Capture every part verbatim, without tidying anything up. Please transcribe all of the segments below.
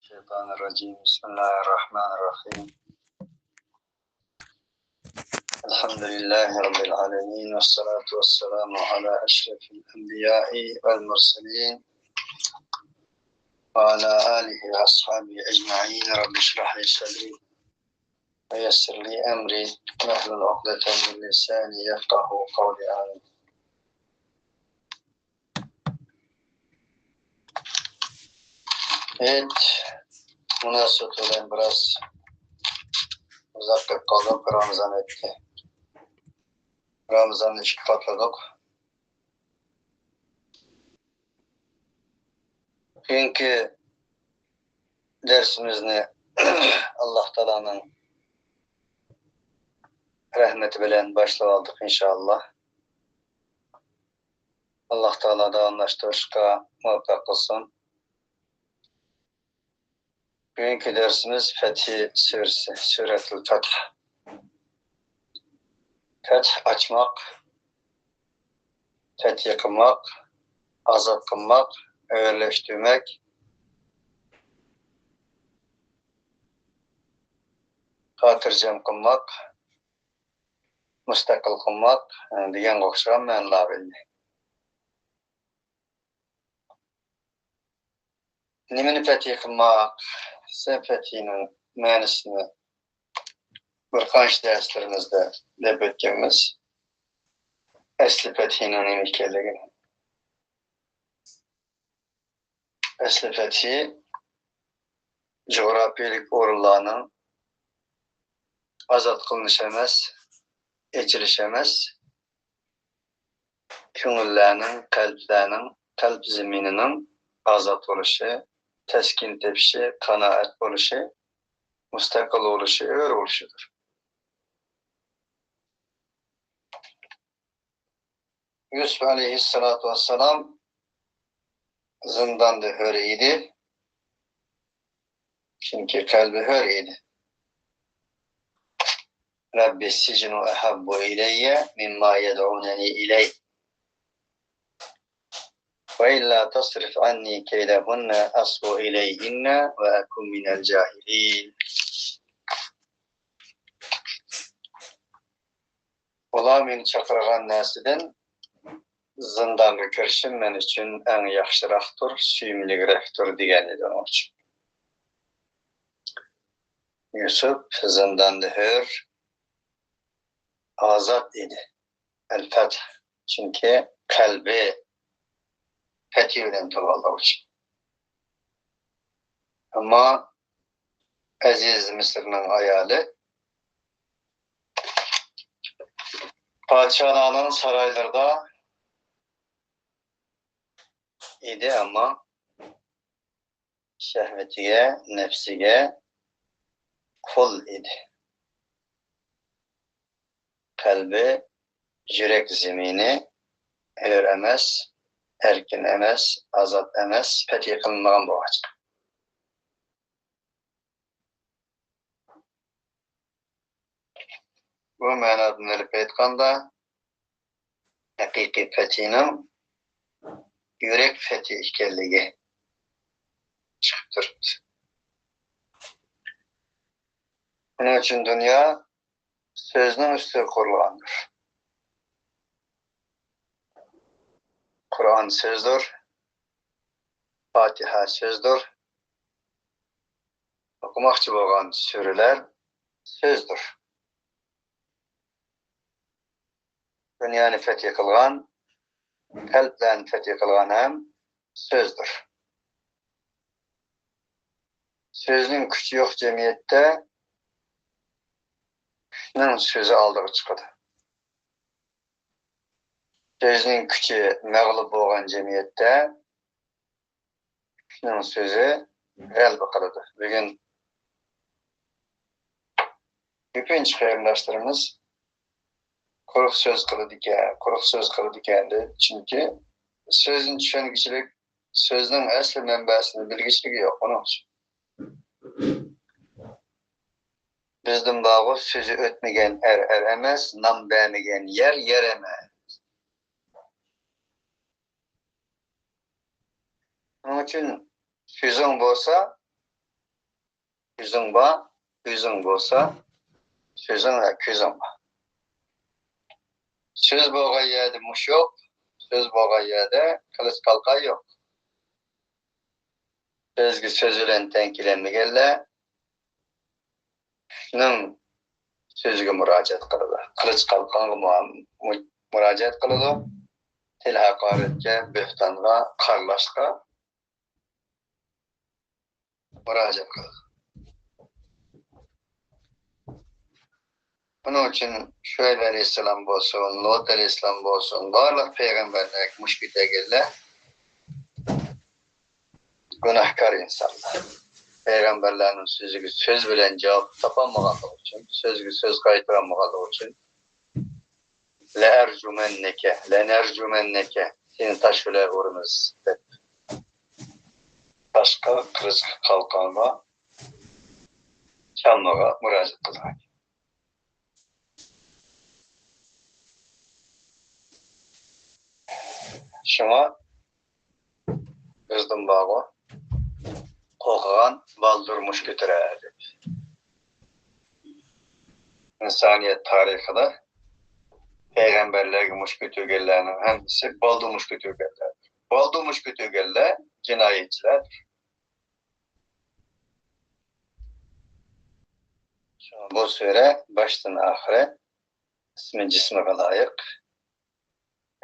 الشيطان الرجيم. بسم الله الرحمن الرحيم. الحمد لله رب العالمين، والصلاة والسلام على أشرف الأنبياء والمرسلين، وعلى آله وأصحابه أجمعين. رب اشرح لي صدري ويسر لي أمري واحلل عقدة من لساني يفقه قولي. آمين. ھېيت مۇناسىۋىتى بىلەن بىراز ئۇزاق قېلىپ قالدۇق. رامىزان ئۆتتى. رامىزاننى ئىككى قاتلىدۇق. بۈگۈنكى دەرسىمىزنى ئاللاھ تائالانىڭ رەھمىتى بىلەن باشلاۋالدۇق، ئىنشائاللاھ. ئاللاھ تائالا داۋاملاشتۇرۇشقا مۇۋەپپەق قىلسۇن. بۈگۈنكى دەرسىمىز فەتھى سۈرىسى، سۈرەتۇل فەتھ. فەتھ ئاچماق، فەتھى قىلماق، ئازاد قىلماق، ئۆرلەشتۈرمەك، خاتىرجەم قىلماق، مۇستەقىل قىلماق، ئە، دېگەنگە ئوخشىغان مەنىلەرگە ئىگە. نېمىنى پەتھى قىلماق؟ سەن پەتھىنىڭ مەنىسىنى بىر قانچە دەرسلىرىمىزدە دەپ ئۆتكەنمىز. ئەسلى پەتھىنىڭ نېمە ئىكەنلىكىنى. ئەسلى پەتھى جۇغراپىيەلىك ئورۇنلارنىڭ ئازاد قىلىنىشى ئەمەس، ئېچىلىشى ئەمەس، كۆڭۈللەرنىڭ، قەلبلەرنىڭ، قەلب زېمىنىنىڭ ئازاد بولۇشى، تەسكىن تېپىشى، قانائەت بولۇشى، مۇستەقىل بولۇشى، ھۆر بولۇشىدۇر. يۈسۈپ ئەلەيھىسسالاتۇ ۋەسسالام زىنداندا ھۆر ئىدى. چۈنكى قەلبى ھۆر ئىدى. رب السجن أحب إلي مما يدعونني إليه وإلا تصرف عني كيدهن أصب إليهن وأكن من الجاهلين. ئۇلار مېنى چاقىرغان نەرسىدىن زىندانغا كىرىشىم مەن ئۈچۈن ئەڭ ياخشىراقتۇر، سۆيۈملۈكرەكتۇر، دېگەن ئىدى ئۇنىڭ ئۈچۈن. يۈسۈپ زىنداندا ھۆر، ئازاد ئىدى. ئەل-فەتھ. چۈنكى قەلبى پەتھى بىلەن تولغانلىقى ئۈچۈن. ئەمما ئەزىز مىسىرنىڭ ئايالى پادىشاھلارنىڭ سارايلىرىدا ئىدى، ئەمما شەھۋىتىگە، نەپسىگە قۇل ئىدى. قەلبى، يۈرەك زېمىنى ھۆر ئەمەس، ئەركىن ئەمەس، ئازاد ئەمەس، پەتھى قىلىنمىغان بولغاچقا. بۇ مەنادىن ئېلىپ ئېيتقاندا، ھەقىقىي پەتھىنىڭ يۈرەك پەتھى ئىكەنلىكى چىقىپ تۇرۇپتۇ. شۇنىڭ ئۈچۈن دۇنيا سۆزنىڭ ئۈستىگە قۇرۇلغاندۇر. قۇرئان سۆزدۇر، پاتىھە سۆزدۇر، ئوقۇماقچى بولغان سۈرىلەر سۆزدۇر. دۇنيانى پەتھى قىلغان، قەلبلەرنى پەتھى قىلغان ھەم سۆزدۇر. سۆزنىڭ كۈچى يوق جەمئىيەتتە كۈچنىڭ سۆزى ئالدىغا چىقىدۇ. سۆزنىڭ كۈچى مەغلۇپ بولغان جەمئىيەتتە كۈچنىڭ سۆزى غەلىبە قىلىدۇ. بۈگۈن كۆپىنچە قېرىنداشلىرىمىز قۇرۇق سۆز قىلىدىكەن، قۇرۇق سۆز قىلىدىكەن دەپ. چۈنكى سۆزنى چۈشەنگۈچىلىك، سۆزنىڭ ئەسلى مەنبەسىنى بىلگۈچىلىكى يوق ئۇنىڭ ئۈچۈن. بىزدىن بارغۇ، سۆزى ئۆتمىگەن ئەر ئەر ئەمەس، نام بەرمىگەن يەر يەر ئەمەس. شۇنىڭ ئۈچۈن سۆزۈڭ بولسا، يۈزۈڭ بار، كۆزۈڭ بولسا، سۆزۈڭ ۋە كۆزۈڭ بار. سۆز بولغان يەردە مۇش يوق، سۆز بولغان يەردە قىلىچ قالقان يوق. سۆزگە سۆز بىلەن تەڭ كېلەلمىگەنلەر كۈچنىڭ سۆزىگە مۇراجىئەت قىلىدۇ. قىلىچ قالقانغا مۇ-، مۇ-، مۇراجىئەت قىلىدۇ. تىل ھاقارەتكە، بۆھتانغا، قارىلاشقا مۇراجىئەت قىلىدۇ. بۇنىڭ ئۈچۈن شۇئەيب ئەلەيھىسسالام بولسۇن، لۇت ئەلەيھىسسالام بولسۇن، بارلىق پەيغەمبەرلەرگە مۇش كۆتۈرگەنلەر گۇناھكار ئىنسانلار. پەيغەمبەرلەرنىڭ سۆزىگە سۆز بىلەن جاۋاب تاپالمىغانلىقى ئۈچۈن، سۆزگە سۆز قايتۇرالمىغانلىقى ئۈچۈن، لەئەرجۇمەننەكە، لەنەرجۇمەننەكە، سېنى تاشلىۋېتىمىز دەپ، تاشقا، قىلىچقا، قالقانغا، چالمىغا مۇراجىئەت قىلغان. شۇڭا بىزدىن بارغۇ، قورقىدىغان بالدۇر مۇش كۆتۈرەر دەپ. ئىنسانىيەت تارىخىدا پەيغەمبەرلەرگە مۇش كۆتۈرگەنلەرنىڭ ھەممىسى بالدۇر مۇش كۆتۈرگەنلەر. بالدۇر مۇش كۆتۈرگەنلەر جىنايەتچىلەر. شۇڭا بۇ سۈرە باشتىن ئاخىرى ئىسمى جىسمىغا لايىق،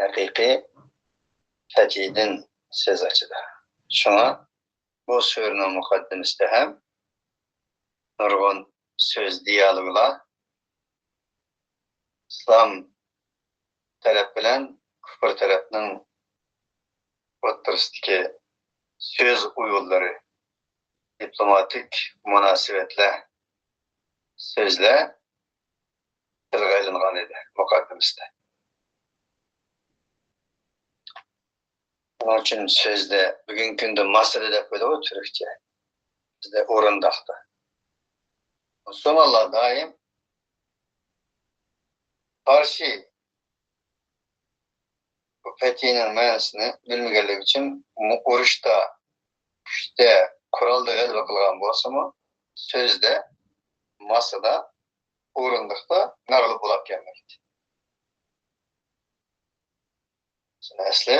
ھەقىقىي پەتھىدىن سۆز ئاچىدۇ. شۇڭا بۇ سۈرىنىڭ مۇقەددىمىسىدە ھەم نۇرغۇن سۆز دىيالوگلار، ئىسلام تەرەپ بىلەن كۇفر تەرەپنىڭ ئوتتۇرىسىدىكى سۆز ئويۇنلىرى، دىپلوماتىك مۇناسىۋەتلەر، سۆزلەر تىلغا ئېلىنغان ئىدى مۇقەددىمىسىدە. شۇنىڭ ئۈچۈن سۆزدە بۈگۈنكى كۈندە ماسىدا دەپ قويدۇغۇ تۈركچە. بىزدە ئورۇنداقتا. مۇسۇلمانلار دائىم قارشى بۇ پەتھىنىڭ مەنىسىنى بىلمىگەنلىكى ئۈچۈن، ئۇرۇشتا، كۈچتە، قورالدا غەلىبە قىلغان بولسىمۇ، سۆزدە، ماسىدا، ئورۇندۇقتا مەغلۇپ بولاپ كەلمەيدۇ. ئەسلى،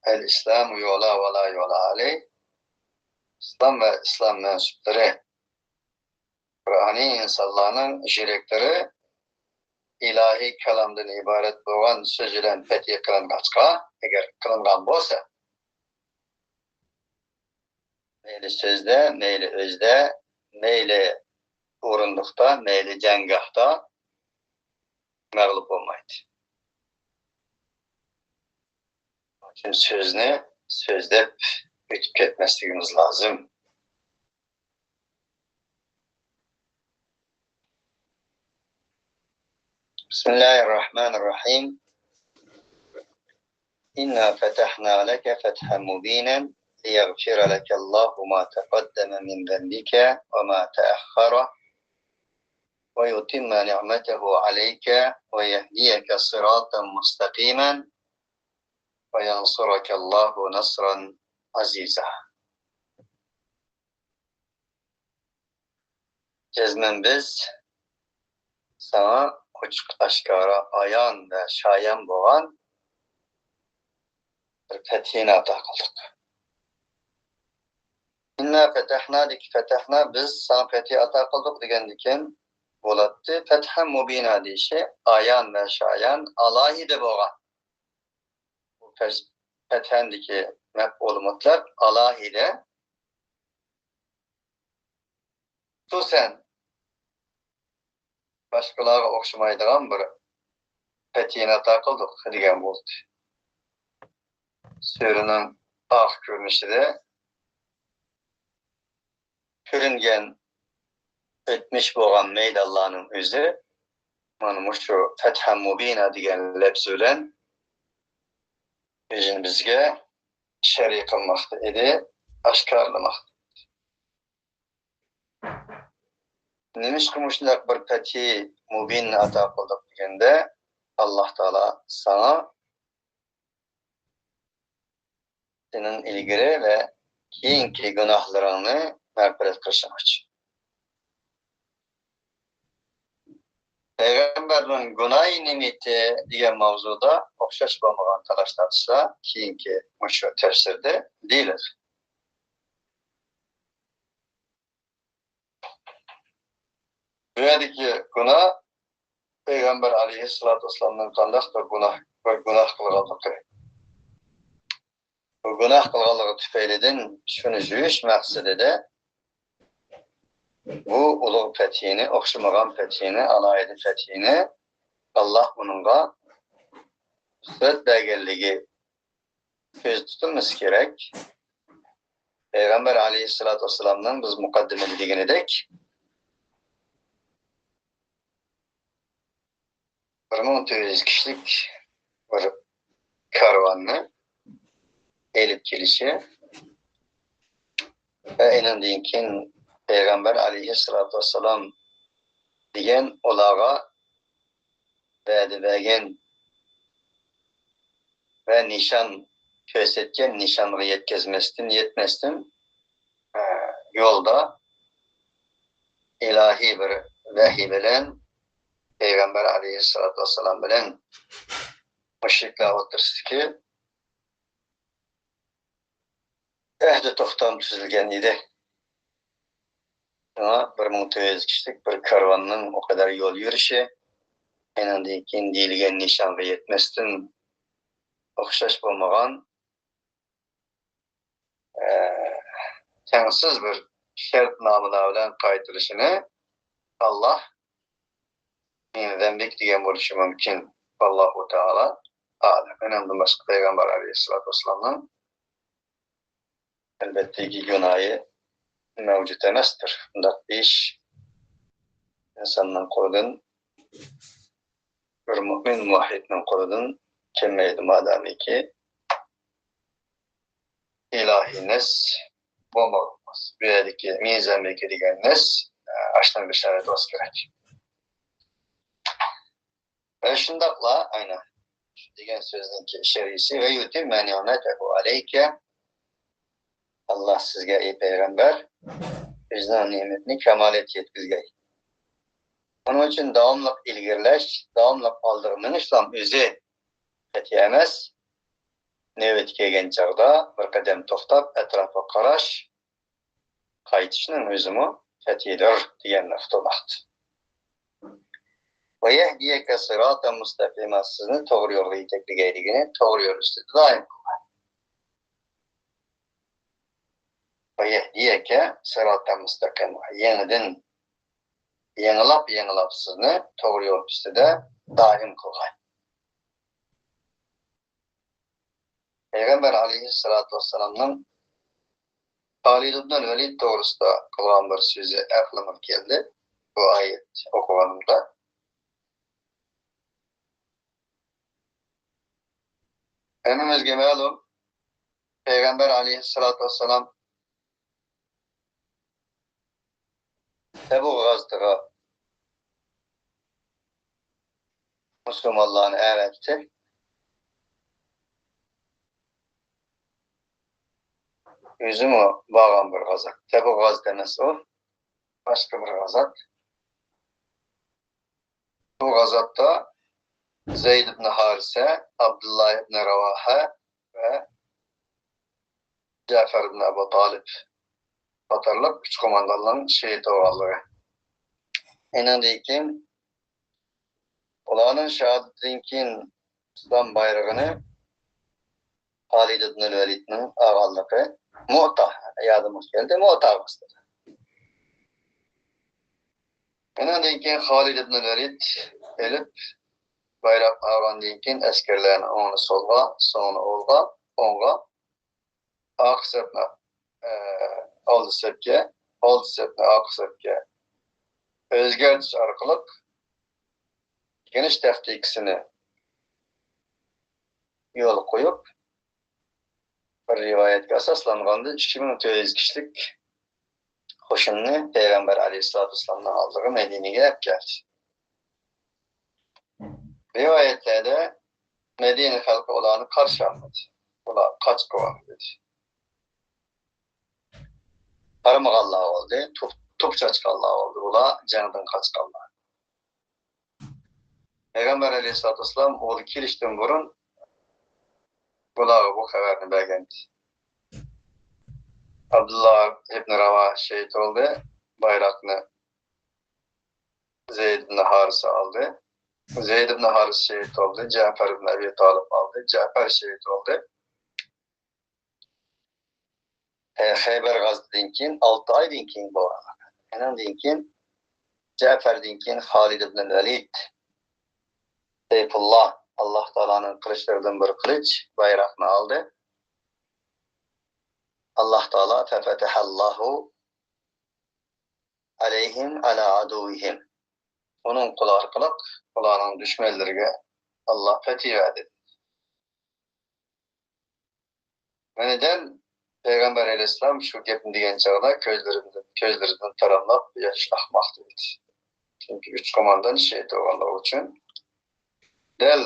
ئەل ئىسلامۇ يۇئلا ۋە لا يۇئلا ئەلەيھ. ئىسلام ۋە ئىسلام مەنسۇپلىرى، قۇرئانىي ئىنسانلارنىڭ يۈرەكلىرى ئىلاھىي كالامدىن ئىبارەت بولغان سۆز بىلەن پەتھى قىلىنغاچقا، ئەگەر قىلىنغان بولسا، مەيلى سۆزدە، مەيلى ئۆزدە، مەيلى ئورۇندۇقتا، مەيلى جەڭگاھتا مەغلۇپ بولمايدۇ. شۇنىڭ ئۈچۈن سۆزنى سۆزلەپ ئۆتۈپ كەتمەسلىكىمىز لازىم. بسم الله الرحمن الرحيم. إنا فتحنا لك فتحا مبينا ليغفر لك الله ما تقدم من ذنبك وما تأخر ويتم نعمته عليك ويهديك صراطا مستقيما وينصرك الله نصرا عزيزا. جەزمەن بىز ساڭا ئوچۇق ئاشكارا، ئايان ۋە شايان بولغان بىر پەتھىنى ئاتا قىلدۇق. ئىننا فەتەھنادىكى فەتەھنا، بىز ساڭا پەتھى ئاتا قىلدۇق دېگەندىكىن بولاتتى. فەتھەن مۇبىنا دېيىشى ئايان ۋە شايان، ئالاھىدە بولغان. بۇ پەس-، پەتھەندىكى مەپئۇلى مۇتلەق ئالاھىدە. خۇسۇسەن، باشقىلارغا ئوخشىمايدىغان بىر پەتھىنى ئاتا قىلدۇق دېگەن بولدى. سۈرىنىڭ ئارقا كۆرۈنۈشىدە كۆرۈنگەن ئۆتمۈش بولغان مەيدانلارنىڭ ئۆزى مانا مۇشۇ فەتھەن مۇبىنا دېگەن لەپزى بىلەن ئۆزىنى بىزگە شەرھ قىلماقتا ئىدى، ئاشكارىلىماقتا. نېمىشقا مۇشۇنداق بىر پەتھى مۇبىننى ئاتا قىلدۇق دېگەندە، ئاللاھ تائالا ساڭا سېنىڭ ئىلگىرى ۋە كېيىنكى گۇناھلىرىڭنى مەغپىرەت قىلىشىڭ ئۈچۈن. پەيغەمبەرنىڭ گۇناھى نېمىتى دېگەن ماۋزۇدا ئوخشاش بولمىغان تالاش-تارتىشلار كېيىنكى مۇشۇ تەپسىردە دېيىلىدۇ. بۇ يەردىكى گۇناھ پەيغەمبەر ئەلەيھىسسالاتۇ ۋەسسالامنىڭ قانداقتۇر گۇناھ، بىر گۇناھ قىلغانلىقى. بۇ گۇناھ قىلغانلىقى تۈپەيلىدىن شۇنى يۇيۇش مەقسىتىدە بۇ ئۇلۇغ پەتھىنى، ئوخشىمىغان پەتھىنى، ئالاھىدە پەتھىنى ئاللاھ ئۇنىڭغا رۇخسەت بەرگەنلىكى كۆزدە تۇتۇلمىسى كېرەك. پەيغەمبەر ئەلەيھىسسالاتۇ ۋەسسالامنىڭ بىز مۇقەددىمىدە دېگىنىدەك، بىر مىڭ تۆت يۈز كىشىلىك بىر كارۋاننى ئېلىپ كېلىشى ۋە ئېنىڭدىن كېيىن پەيغەمبەر ئەلەيھىسسالاتۇ ۋەسسالام دېگەن ئۇلارغا ۋەدە بەرگەن ۋە نىشان كۆرسەتكەن نىشانغا يەتكۈزمەستىن، يەتمەستىن، ئە، يولدا ئىلاھىي بىر ۋەھىي بىلەن پەيغەمبەر ئەلەيھىسسالاتۇ ۋەسسالام بىلەن مۇشرىكلار ئوتتۇرىسىدىكى ئەھدى توختام تۈزۈلگەن ئىدى. شۇڭا بىر مىڭ تۆت يۈز كىشىلىك بىر كارۋاننىڭ ئۇ قەدەر يول يۈرۈشى، ئېنىڭدىن كېيىن دېيىلگەن نىشانغا يەتمەستىن ئوخشاش بولمىغان، ئە، تەڭسىز بىر شەرتنامىلەر بىلەن قايتۇرۇشىنى ئاللاھ مىن زەنبىك دېگەن بولۇشى مۇمكىن. ۋاللاھۇ تائالا ئەلەم. ئۇنىڭدىن باشقا پەيغەمبەر ئەلەيھىسسالاتۇ ۋەسسالامنىڭ ئەلۋەتتىكى گۇناھى مەۋجۇت ئەمەستۇر. بۇنداق ئىش ئىنساننىڭ قولىدىن، بىر مۇئمىن مۇۋەھھىدنىڭ قولىدىن كەلمەيدۇ، مادامىكى ئىلاھىي نەس بولمىغان. بۇ يەردىكى مىن زەنبىك دېگەن نەس، ئاشۇنىڭ بىر شەرتى بولسا كېرەك. ۋە شۇنداقلا، ئاينا، شۇ دېگەن سۆزنىڭكى شەرھىسى، ۋە يۇتىممە نىئمەتەھۇ ئەلەيكە، ئاللاھ سىزگە، ئەي پەيغەمبەر، ئۆزىنىڭ نېمىتىنى كامالەتكە يەتكۈزگەي. ئۇنىڭ ئۈچۈن داۋاملىق ئىلگىرىلەش، داۋاملىق ئالدىغا مېڭىشلام ئۆزى پەتھى ئەمەس. نۆۋىتى كەلگەن چاغدا بىر قەدەم توختاپ، ئەتراپقا قاراش، قايتىشنىڭ ئۆزىمۇ پەتھىدۇر دېگەننى ئۇقتۇرماقتا. ۋە يەھدىيەكە سىراتەن مۇستەقىما، سىزنى توغرا يولغا يېتەكلىگەي دېگىنى توغرا يول ئۈستىدە دائىم قىلغان. ۋە يەھدىيەكە سىراتەن مۇستەقىما، يېڭىدىن، يېڭىلاپ، يېڭىلاپ سىزنى توغرا يول ئۈستىدە دائىم قىلغاي. پەيغەمبەر ئەلەيھىسسالاتۇ ۋەسسالامنىڭ خالىد ئىبنۇل ۋەلىد توغرىسىدا قىلغان بىر سۆزى ئەقلىمگە كەلدى بۇ ئايەت ئوقۇغىنىمدا. ھەممىمىزگە مەلۇم، پەيغەمبەر ئەلەيھىسسالاتۇ ۋەسسالام تەبۇك غازىتىغا مۇسۇلمانلارنى ئەۋەتتى. ئۆزىمۇ بارغان بىر غازات. تەبۇك غازىتى ئەمەس ئۇ. باشقا بىر غازات. بۇ غازاتتا زەيد ئىبن ھارىسە، ئابدۇللا ئىبن راۋاھە ۋە جەفەر ئىبن ئەبۇ تالىپ قاتارلىق ئۈچ قومانداننىڭ شېھىت بولغانلىقى. ئېنىڭدىن كېيىن، ئۇلارنىڭ شاھادىتىدىن كېيىن ئىسلام بايرىقىنى خالىد ئىبنۇل ۋەلىدنىڭ ئالغانلىقى مۇئتا، يادىمغا كەلدى، مۇئتا غازىتىدە. ئۇنىڭدىن كېيىن خالىد ئىبنۇل ۋەلىد ئېلىپ، بايراقنى ئالغاندىن كېيىن ئەسكەرلەرنى ئوڭنى سولغا، سولنى ئوڭغا، ئوڭغا، ئارقا سەپنى، ئە، ئالدى سەپكە، ئالدى سەپنى ئارقا سەپكە ئۆزگەرتىش ئارقىلىق يېڭىش تاكتىكىسىنى يولغا قويۇپ، بىر رىۋايەتكە ئاساسلانغاندا، ئىككى مىڭ تۆت يۈز كىشىلىك قوشۇننى پەيغەمبەر ئەلەيھىسسالاتۇ ۋەسسالامنىڭ ئالدىغا مەدىنىگە ئەپ كەلدى. رىۋايەتلەردە مەدىنە خەلقى ئۇلارنى قارشى ئالمىدى. ئۇلار قاچقۇن دېدى. بارمىغانلار بولدى، توپ، توپ چاچقانلار بولدى. ئۇلار جەڭدىن قاچقانلار. پەيغەمبەر ئەلەيھىسسالاتۇ ۋەسسالام ئۇ كېلىشتىن بۇرۇن بۇلارغا بۇ خەۋەرنى بەرگەنىدى. ئابدۇللا ئىبن راۋاھ شېھىت بولدى. بايراقنى زەيد ئىبن ھارىسە ئالدى. زەيد ئىبن ھارىسە شېھىت بولدى. جەپەر ئىبن ئەبى تالىپ ئالدى. جەپەر شېھىت بولدى. خەيبەر غازىتىدىن كېيىن، ئالتە ئايدىن كېيىن بولغان. ئۇنىڭدىن كېيىن جەپەردىن كېيىن خالىد ئىبن ۋەلىد، سەيپۇللا، ئاللا تائالانىڭ قىلىچلىرىدىن بىر قىلىچ، بايراقنى ئالدى. ئاللا تائالا فەتەھەللاھۇ ئەلەيھىم ئەلا ئەدۇۋىھىم. ئۇنىڭ قولى ئارقىلىق ئۇلارنىڭ دۈشمەنلىرىگە ئاللا پەتھى بەردى. مەنىدەن پەيغەمبەر ئەلەيھىسسالام شۇ گەپنى دېگەن چاغدا كۆزلىرىدىن، كۆزلىرىدىن تاراملاپ ياش ئاقماقتا ئىدى. چۈنكى ئۈچ قوماندان شېھىت بولغانلىقى ئۈچۈن. دەل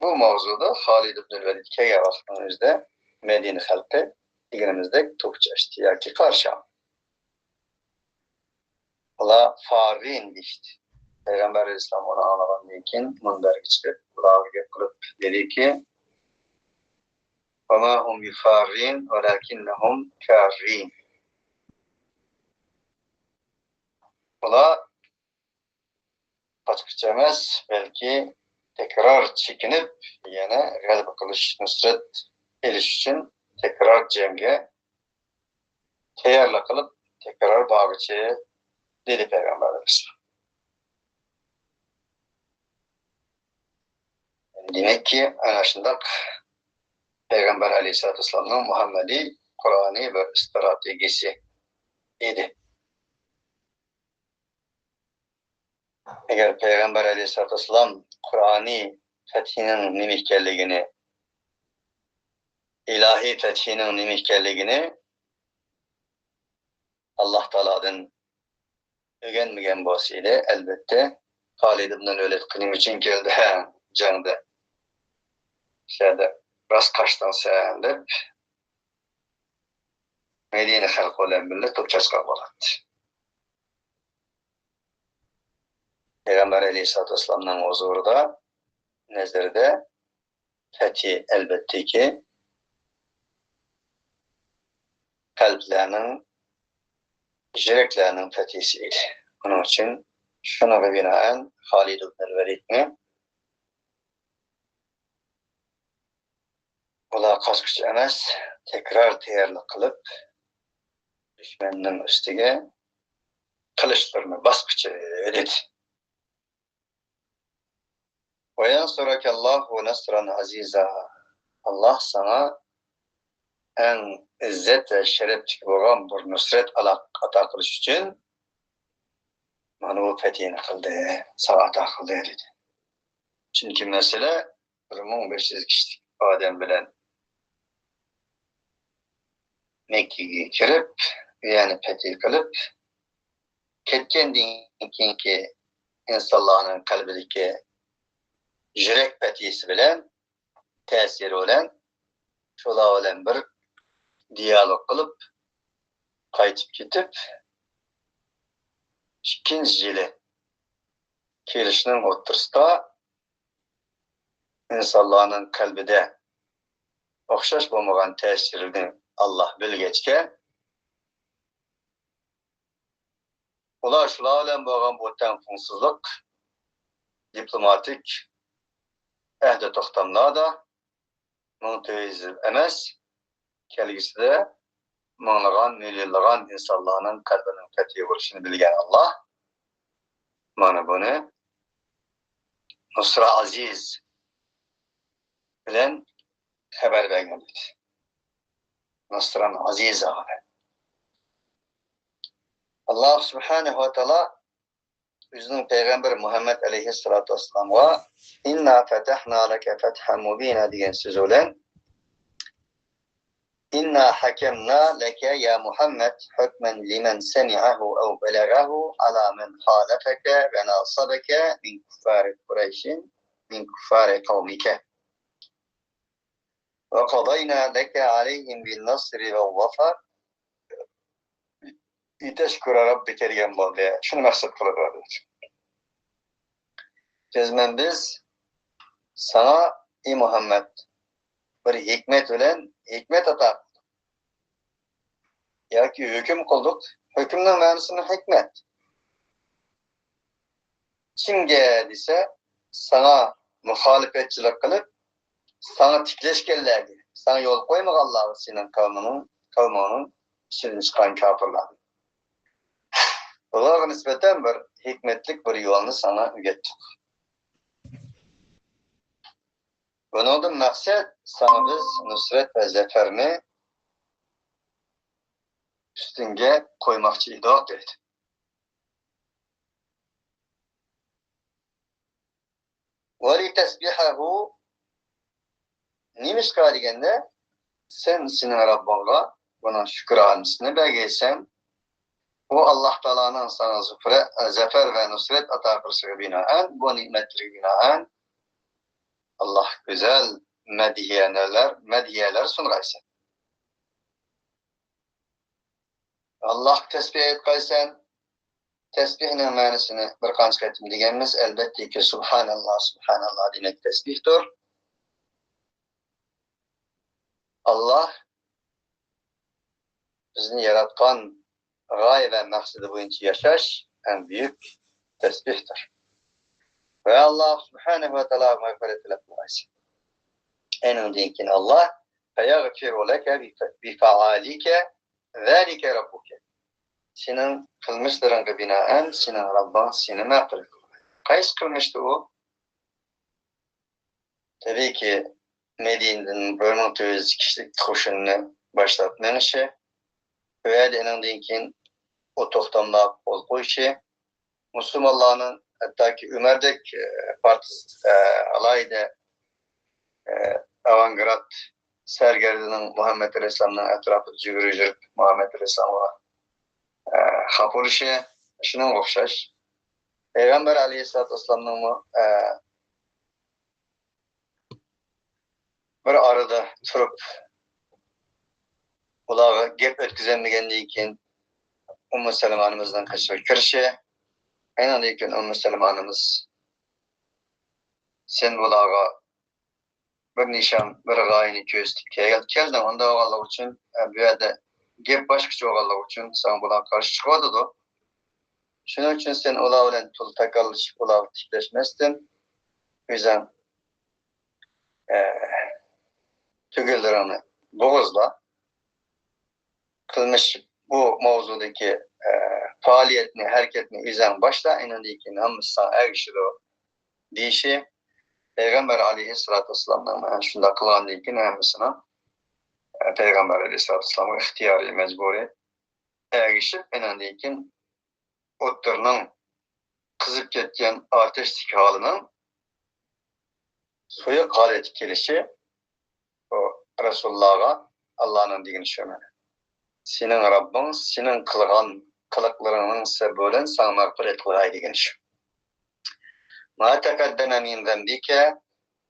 بۇ ماۋزۇدا خالىد ئىبن ۋەلىد كەلگەن ۋاقىتنىڭ ئۆزىدە مەدىنە خەلقى دېگىنىمىزدەك توپ چاچتى ياكى قارشى ئالدى. ئۇلار فاررىن دېيىشتى. پەيغەمبەر ئەلەيھىسسالام ئۇنى ئاڭلىغاندىن كېيىن مۇنبەرگە چىقىپ، ئۇلارغا گەپ قىلىپ دېدىكى، وما هم بفارين ولكنهم كارين. ئۇلار قاچقۇچى ئەمەس، بەلكى تەكرار چېكىنىپ، يەنە غەلىبە قىلىش، نۇسرەت ئېلىش ئۈچۈن تەكرار جەڭگە تەييارلىق قىلىپ، تەكرار بارغۇچى، دېدى پەيغەمبەر ئەلەيھىسسالام. دېمەككى، ئەنە شۇنداق پەيغەمبەر ئەلەيھىسسالاتۇ ۋەسسالامنىڭ مۇھەممەدىي قۇرئانىي بىر ئىستراتېگىيىسى ئىدى. ئەگەر پەيغەمبەر ئەلەيھىسسالاتۇ ۋەسسالام قۇرئانىي پەتھىنىڭ نېمە ئىكەنلىكىنى، ئىلاھىي پەتھىنىڭ نېمە ئىكەنلىكىنى ئاللا تائالادىن ئۆگەنمىگەن بولسا ئىدى، ئەلۋەتتە، خالىد ئىبن ۋەلىدقا نېمە ئۈچۈن كەلدى، ھە، جەڭدە، شۇ يەردە راست قاچتىڭ سەن، دەپ، مەدىنە خەلقى بىلەن بىللە توپ چاچقان بولاتتى. پەيغەمبەر ئەلەيھىسسالاتۇ ۋەسسالامنىڭ ھۇزۇرىدا، نەزىرىدە پەتھى، ئەلۋەتتىكى، قەلبلەرنىڭ، يۈرەكلەرنىڭ پەتھىسى ئىدى. ئۇنىڭ ئۈچۈن شۇنىڭغا بىنائەن خالىد ئىبن ۋەلىدنى ئۇلار قاچقۇچى ئەمەس، تەكرار تەييارلىق قىلىپ، دۈشمەننىڭ ئۈستىگە قىلىچلىرىنى باسقۇچى، دېدى. وينصرك الله نصرا عزيزا. ئاللا ساڭا ئەڭ ئىززەت ۋە شەرەپلىك بولغان بىر نۇسرەت ئالا-، ئاتا قىلىش ئۈچۈن مانا بۇ پەتھىنى قىلدى، ساڭا ئاتا قىلدى، دېدى. چۈنكى مەسىلە بىر مىڭ بەش يۈز كىشىلىك ئادەم بىلەن مەككىگە كىرىپ، ئۇ يەرنى پەتھى قىلىپ، كەتكەندىن كېيىنكى ئىنسانلارنىڭ قەلبىدىكى يۈرەك پەتھىسى بىلەن، تەسىرى بىلەن شۇلار بىلەن بىر دىيالوگ قىلىپ، قايتىپ كېتىپ، ئىككىنچى يىلى كېلىشنىڭ ئوتتۇرىسىدا ئىنسانلارنىڭ قەلبىدە ئوخشاش بولمىغان تەسىرنى ئاللا بىلگەچكە، ئۇلار شۇلار بىلەن بولغان بۇ تەڭپۇڭسىزلىق دىپلوماتىك ئەھدە توختاملاردا مىڭ تۆت يۈز يىل ئەمەس، كەلگۈسىدە مىڭلىغان، مىليونلىغان ئىنسانلارنىڭ قەلبىنىڭ پەتھى بولۇشىنى بىلگەن ئاللا مانا بۇنى نۇسرا ئەزىز بىلەن خەۋەر بەرگەن ئىدى. نۇسران ئەزىزا. ئاللا سۇبھانەھۇ ۋە تائالا ئۆزىنىڭ پەيغەمبىرى مۇھەممەد ئەلەيھىسسالاتۇ ۋەسسالامغا «إنا فتحنا لك فتحا مبينا» دېگەن سۆزى بىلەن «إنا حكمنا لك يا محمد حكما لمن سمعه أو بلغه على من خالفك وناصبك من كفار قريش من كفار قومك وقضينا لك عليهم بالنصر والظفر» لتشكر ربك دېگەن بولدى. شۇنى مەقسەت قىلىدۇ. يەزمەن بىز ساڭا، ئى مۇھەممەد، بىر ھېكمەت بىلەن ھېكمەت ئاتا قىلدۇق. ياكى ھۆكۈم قىلدۇق. ھۆكۈمنىڭ مەنىسىمۇ ھېكمەت. كىمگە دېسە، ساڭا مۇخالىپەتچىلىك قىلىپ، ساڭا تىكلەشكەنلەرگە، ساڭا يول قويمىغانلارغا، سېنىڭ قەۋمىڭنىڭ، قەۋمىڭنىڭ ئىچىدىن چىققان كاپىرلارغا. بۇلارغا نىسبەتەن بىر ھېكمەتلىك بىر يولنى ساڭا ئۆگەتتۇق. بۇنىڭدىن مەقسەت، ساڭا بىز نۇسرەت ۋە زەپەرنى ئۈستۈڭگە قويماقچى ئىدۇق، دەيدۇ. ولتسبحه، نېمىشقا دېگەندە، سەن سېنىڭ رەببىڭغا بۇنىڭ شۈكرانىسىنى بەرگەيسەن. ئۇ ئاللاھ تائالانىڭ ساڭا زۇفرە-، زەپەر ۋە نۇسرەت ئاتا قىلىشىغا بىنائەن، بۇ نېمەتلىرىگە بىنائەن، ئاللاھقا گۈزەل مەدھىيەلەر، مەدھىيەلەر سۇنغايسەن. ئاللاھقا تەسبىھ ئېيتقايسەن. تەسبىھنىڭ مەنىسىنى بىر قانچە قېتىم دېگەنمىز. ئەلبەتتىكى، سۇبھاناللاھ، سۇبھاناللاھ دېمەك تەسبىھتۇر. ئاللاھ بىزنى ياراتقان غايە ۋە مەقسىتى بويىچە ياشاش ئەڭ بۈيۈك تەسبىھتۇر. ۋە ئاللاھ سۇبھانەھۇ ۋە تائالاغا مەغپىرەت تەلەپ قىلغايسەن. ئېنىڭدىن كېيىن ئاللاھ فيغفر لك بفعلك ذلك ربك. سېنىڭ قىلمىشلىرىڭغا بىنائەن سېنىڭ رەببىڭ سېنى مەغپىرەت قىلغاي. قايسى قىلمىشتى ئۇ؟ تەبىئىيكى، مەدىنىدىن بىر مىڭ تۆت يۈز كىشىلىك قوشۇننى باشلاپ مېڭىشى، ئۇ يەردە ئېنىڭدىن كېيىن ئۇ توختاملارغا قول قويۇشى، مۇسۇلمانلارنىڭ ھەتتاكى ئۆمەردەك، ئە، پارتىز-، ئە، ئالاھىدە، ئە، ئاۋانگراد سەرگەردىنىڭ مۇھەممەد ئەلەيھىسسالامنىڭ ئەتراپىدا يۈگۈرۈپ يۈرۈپ، مۇھەممەد ئەلەيھىسسالامغا، ئە، خاپا بولۇشى، شۇنىڭغا ئوخشاش. پەيغەمبەر ئەلەيھىسسالاتۇ ۋەسسالامنىڭمۇ، ئە، بىر ئارىدا تۇرۇپ، ئۇلارغا گەپ ئۆتكۈزەلمىگەندىن كېيىن، ئۇممۇ سەلەمە ئانىمىزنىڭ قېشىغا كىرىشى، ئېنىڭدىن كېيىن ئۇممۇ سەلەمە ئانىمىز، سەن بۇلارغا بىر نىشان، بىر غايىنى كۆرسىتىپ كەل-، كەلدىڭ. ئۇنداق بولغانلىقى ئۈچۈن، ئە، بۇ يەردە گەپ باشقىچە بولغانلىقى ئۈچۈن، ساڭا بۇلار قارشى چىقىۋاتىدۇ. شۇنىڭ ئۈچۈن سەن ئۇلار بىلەن تولا تاكاللىشىپ، ئۇلارغا تىكلەشمەستىن، ئۆزۈڭ، ئە، تۈگۈنلىرىڭنى بوغۇزلا. قىلمىش، بۇ ماۋزۇدىكى، ئە، پائالىيەتنى، ھەرىكەتنى ئۆزۈڭ باشلا، ئېنىڭدىن كېيىن ھەممىسى ساڭا ئەگىشىدۇ، دېيىشى پەيغەمبەر ئەلەيھىسسالاتۇ ۋەسسالامنىڭ مانا شۇنداق قىلغاندىن كېيىن ھەممىسىنىڭ، ئە، پەيغەمبەر ئەلەيھىسسالاتۇ ۋەسسالامغا ئىختىيارىي، مەجبۇرىي ئەگىشىپ، ئېنىڭدىن كېيىن ئوتلىرىنىڭ قىزىپ كەتكەن ئاتەشتىكى ھالىنىڭ سۇيۇق ھالەتكە كېلىشى، ئۇ رەسۇلۇللاغا ئاللانىڭ دېگىنى شۇ مانا. سېنىڭ رەببىڭ سېنىڭ قىلغان قىلىقلىرىڭنىڭ سەۋەبى بىلەن ساڭا مەغپىرەت قىلغاي دېگىنى شۇ. ما تقدم من ذنبك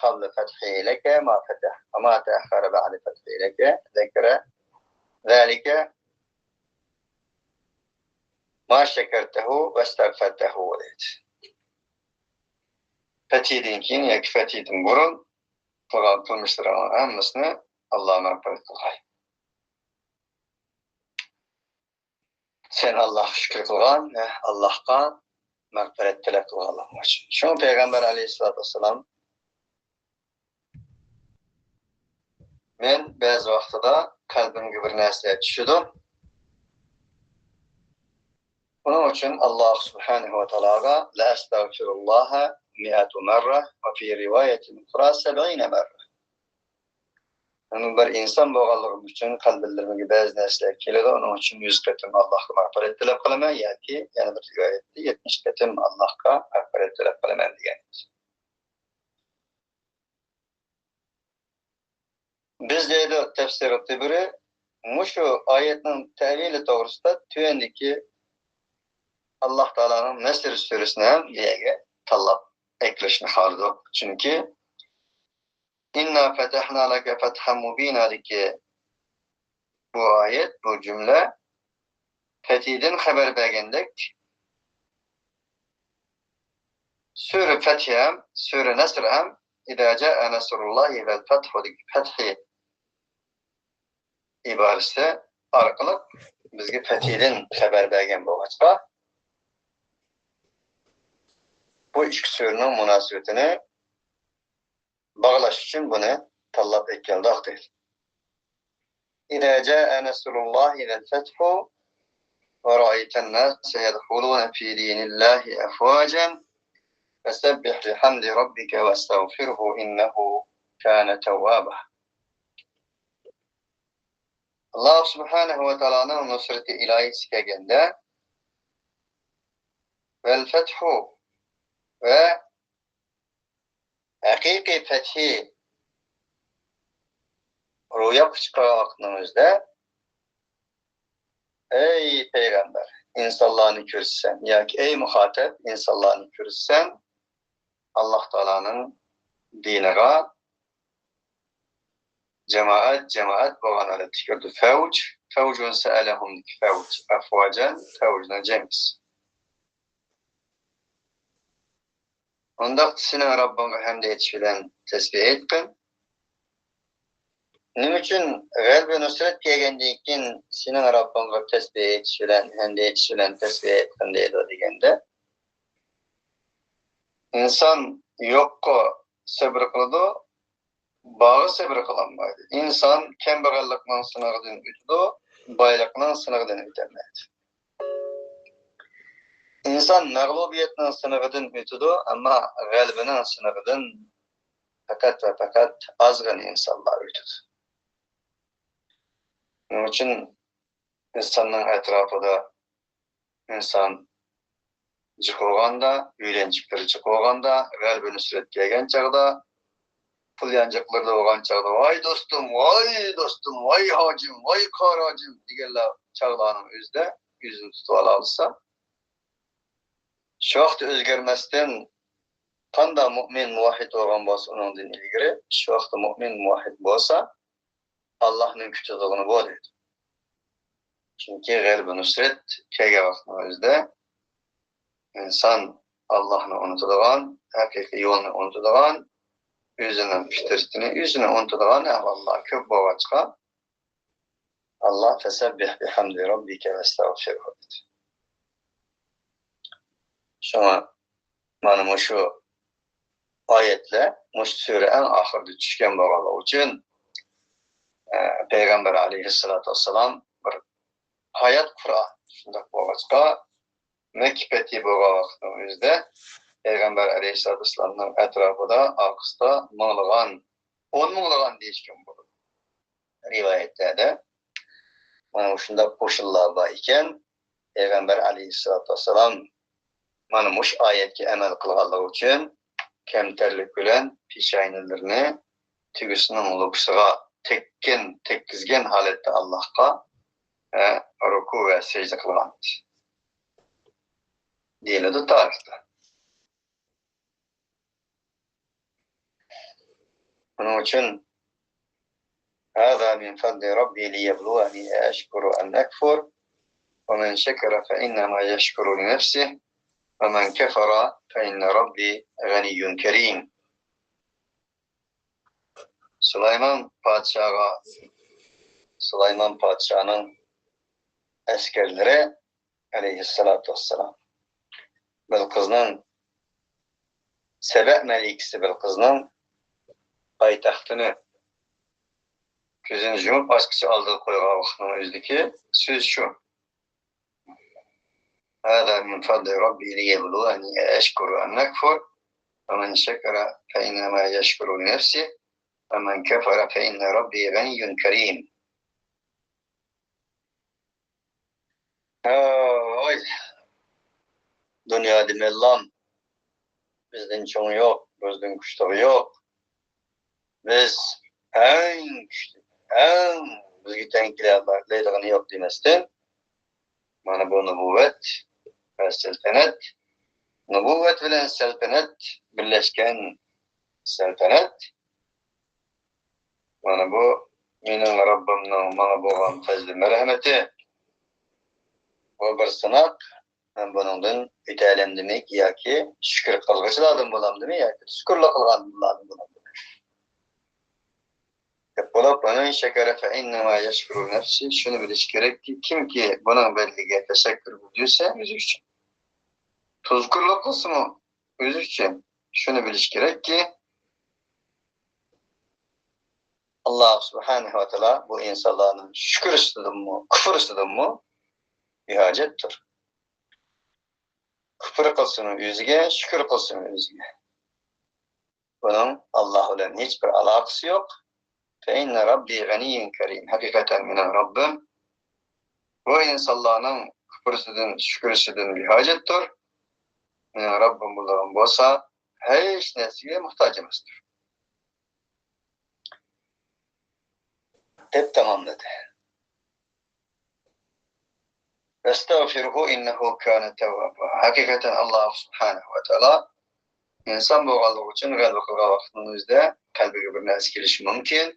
قبل فتحه لك ما فتح، وما تأخر بعد فتحه لك ذكر ذلك ما شكرته واستغفرته دەيدۇ. پەتھىدىن كېيىن ياكى پەتھىدىن بۇرۇن قىلغان قىلمىشلىرىڭنىڭ ھەممىسىنى ئاللا مەغپىرەت قىلغاي. سەن ئاللاھقا شۈكۈر قىلغان ۋە ئاللاھقا مەغپىرەت تىلەپ قىلغانلىقىڭ ئۈچۈن. شۇڭا پەيغەمبەر ئەلەيھىسسالاتۇ ۋەسسالام، مەن بەزى ۋاقتىدا قەلبىمگە بىر نەرسە چۈشىدۇ. بۇنىڭ ئۈچۈن ئاللاھ سۇبھانەھۇ ۋە تائالاغا لەئەستەغفىرۇللاھە مىئەتۇ مەررە ۋە فى رىۋايەتىن ئۇخرا سەبئىنە مەررە. مەن بىر ئىنسان بولغانلىقىم ئۈچۈن قەلبىمگە بەزى نەرسىلەر كېلىدۇ. ئۇنىڭ ئۈچۈن يۈز قېتىم ئاللاھقا مەغپىرەت تىلەپ قىلىمەن ياكى يەنە بىر رىۋايەتتە يەتمىش قېتىم ئاللاھقا مەغپىرەت تىلەپ قىلىمەن دېگەن. بىز دەيدۇ تەپسىرى تەبرى مۇشۇ ئايەتنىڭ تەۋىلى توغرىسىدا تۆۋەندىكى ئاللاھ تائالانىڭ نەسر سۈرىسىنى ھەم بۇ يەرگە تاللاپ ئەكىرىشنى خالىدۇق. چۈنكى ئىننا فەتەھنا لەكە فەتھەن مۇبىنادىكى بۇ ئايەت، بۇ جۈملە پەتھىدىن خەۋەر بەرگەندەك، سۈرە پەتھ ھەم، سۈرە نەسر ھەم «ئىزا جائە نەسرۇللاھى ۋەل پەتھۇ» دىكى پەتھى ئىبارىسى ئارقىلىق بىزگە پەتھىدىن خەۋەر بەرگەن بولغاچقا، بۇ ئىككى سۈرىنىڭ مۇناسىۋىتىنى باغلاش ئۈچۈن بۇنى تاللاپ ئەكەلدۇق دەيدۇ. إذا جاء نصر الله والفتح ورأيت الناس يدخلون في دين الله أفواجا فسبح بحمد ربك واستغفره إنه كان توابا. ئاللاھ سۇبھانەھۇ ۋە تائالانىڭ نۇسرىتى ئىلاھىسى كەلگەندە، ۋەل فەتھۇ، ۋە ھەقىقىي پەتھى روياپقا چىققان ۋاقىتنىڭ ئۆزىدە، ئەي پەيغەمبەر، ئىنسانلارنى كۆرسىسەن ياكى ئەي مۇخاتەب، ئىنسانلارنى كۆرسىسەن، ئاللاھ تائالانىڭ دىنىغا جامائەت، جامائەت بولغان ھالەتتە كىردى. فەۋج، فەۋجۇن سەئەلەھۇمدىكى فەۋج، ئەفۋاجەن، فەۋجنىڭ جەمئىسى. ئۇنداقتا سېنىڭ رەببىڭغا ھەمدە ئېيتىش بىلەن تەسبىھ ئېيتقىن. نېمە ئۈچۈن غەلىبە نۇسرەت كەلگەندىن كېيىن سېنىڭ رەببىڭغا تەسبىھ ئېيتىش بىلەن، ھەمدە ئېيتىش بىلەن تەسبىھ ئېيتقىن دەيدۇ دېگەندە، ئىنسان يوققا سەۋر قىلىدۇ، بارغا سەۋر قىلالمايدۇ. ئىنسان كەمبەغەللىكنىڭ سىنىقىدىن ئۆتىدۇ، بايلىقنىڭ سىنىقىدىن ئۆتەلمەيدۇ. ئىنسان مەغلۇبىيەتنىڭ سىنىقىدىن ئۆتىدۇ، ئەمما غەلىبىنىڭ سىنىقىدىن پەقەت ۋە پەقەت ئازغىنە ئىنسانلار ئۆتىدۇ. شۇنىڭ ئۈچۈن ئىنساننىڭ ئەتراپىدا ئىنسان جىق بولغاندا، يۆلەنچۈكلىرى جىق بولغاندا، غەلىبە نۇسرەت كەلگەن چاغدا، پۇل يانچۇقلىرىدا بولغان چاغدا، ۋاي دوستۇم، ۋاي دوستۇم، ۋاي ھاجىم، ۋاي قارى ھاجىم دېگەنلەر چاغلارنىڭ ئۆزىدە ئۆزىنى تۇتۇۋالالىسا، شۇ ۋاقىتتا ئۆزگەرمەستىن، قانداق مۇئمىن، مۇۋەھھىد بولغان بولسا ئۇنىڭدىن ئىلگىرى، شۇ ۋاقىتتا مۇئمىن، مۇۋەھھىد بولسا، ئاللاھنىڭ كۈتىدىغىنى بۇ دەيدۇ. چۈنكى غەلىبە نۇسرەت كەلگەن ۋاقىتنىڭ ئۆزىدە ئىنسان ئاللاھنى ئۇنتىدىغان، ھەقىقىي يولنى ئۇنتىدىغان، ئۆزىنىڭ پىترىتىنى، ئۆزىنى ئۇنتىدىغان ئەھۋاللار كۆپ بولغاچقا، ئاللاھ «فەسەببىھ بىھەمدى رەببىكە ۋەستەغفىرھۇ» دېدى. شۇڭا مانا مۇشۇ ئايەتلەر مۇشۇ سۈرە ئەڭ ئاخىرىدا چۈشكەن بولغانلىقى ئۈچۈن، ئە، پەيغەمبەر ئەلەيھىسسالاتۇ ۋەسسالام بىر ھايات قۇرئان. شۇنداق بولغاچقا، مەككە پەتھى بولغان ۋاقىتنىڭ ئۆزىدە پەيغەمبەر ئەلەيھىسسالاتۇ ۋەسسالامنىڭ ئەتراپىدا، ئارقىسىدا مىڭلىغان، ئون مىڭلىغان دېيىشكىمۇ بولىدۇ. رىۋايەتلەردە مانا مۇشۇنداق قوشۇنلار بار ئىكەن. پەيغەمبەر ئەلەيھىسسالاتۇ ۋەسسالام مانا مۇشۇ ئايەتكە ئەمەل قىلغانلىقى ئۈچۈن، كەمتەرلىك بىلەن پېشانىلىرىنى تۆگىسىنىڭ لوپىسىغا تەگكەن، تەگكۈزگەن ھالەتتە ئاللاھقا، ئە، رۇكۇ ۋە سەجدە قىلغان دېيىلىدۇ تارىختا. بۇنىڭ ئۈچۈن، «هذا من فضل ربي ليبلوني أأشكر أم أكفر، ومن شكر فإنما يشكر لنفسه، ومن كفر فإن ربي غني كريم.» سۇلايمان پادىشاھقا، سۇلايمان پادىشاھنىڭ ئەسكەرلىرى ئەلەيھىسسالاتۇ ۋەسسالام، بىلقىزنىڭ، سەبە مەلىكىسى بىلقىزنىڭ پايتەختىنى كۆزىنى يۇمۇپ ئاچقىچە ئالدىغا قويغان ۋاقىتنىڭ ئۆزىدىكى سۆز شۇ. «هذا من فضل ربي ليبلوني أأشكر أم أكفر، ومن شكر فإنما يشكر لنفسه، ومن كفر فإن ربي غني كريم.» ھەي، دۇنيادا مەللام، بىزدىن چوڭى يوق، بىزدىن كۈچلۈكى يوق. بىز ئەڭ كۈچلۈك، ئەڭ بىزگە تەڭ كېلەلەيدىغىنى يوق دېمەستىن، مانا بۇ نۇبۇۋۋەت ۋە سەلتەنەت، نۇبۇۋۋەت بىلەن سەلتەنەت بىرلەشكەن سەلتەنەت. مانا بۇ مېنىڭ رەببىمنىڭ ماڭا بولغان پەزلى مەرھەمىتى. بۇ بىر سىناق. مەن بۇنىڭدىن ئۆتەلەمدىمىك ياكى شۈكۈر قىلغۇچىلاردىن بولامدىمىك ياكى شۈكۈرلا قىلغانلاردىن بولامدىمىك دەپ بولۇپ، «ۋەمەن شەكەرە فەئىننەما يەشكۇرۇ نەفسى»، شۇنى بىلىش كېرەككى، كىمكى بۇنىڭ بەدىلىگە تەشەككۈر بىلدۈرسە، ئۆزى ئۈچۈن. تۇزكورلۇق قىلسىمۇ، ئۆزى ئۈچۈن. شۇنى بىلىش كېرەككى، ئاللا سۇبھانەھۇ ۋە تائالا بۇ ئىنسانلارنىڭ شۈكرىسىدىنمۇ، كۇفرىسىدىنمۇ بىھاجەتتۇر. كۇفر قىلسىمۇ ئۆزىگە، شۈكۈر قىلسىمۇ ئۆزىگە. بۇنىڭ ئاللا بىلەن ھېچبىر ئالاقىسى يوق. فەئىننە رەببى غەنىييۇن كەرىم. ھەقىقەتەن مېنىڭ رەببىم بۇ ئىنسانلارنىڭ كۇفرىسىدىن، شۈكرىسىدىن بىھاجەتتۇر. مېنىڭ رەببىم بولغان بولسا، ھېچ نەرسىگە موھتاج ئەمەستۇر. دەپ تاماملىدى. ۋەستەغفىرھۇ ئىننەھۇ كانە تەۋۋابا. ھەقىقەتەن ئاللا سۇبھانەھۇ ۋە تائالا ئىنسان بولغانلىقى ئۈچۈن غەلىبە قىلغان ۋاقتىنىڭ ئۆزىدە قەلبىگە بىر نەرسە كېلىشى مۇمكىن.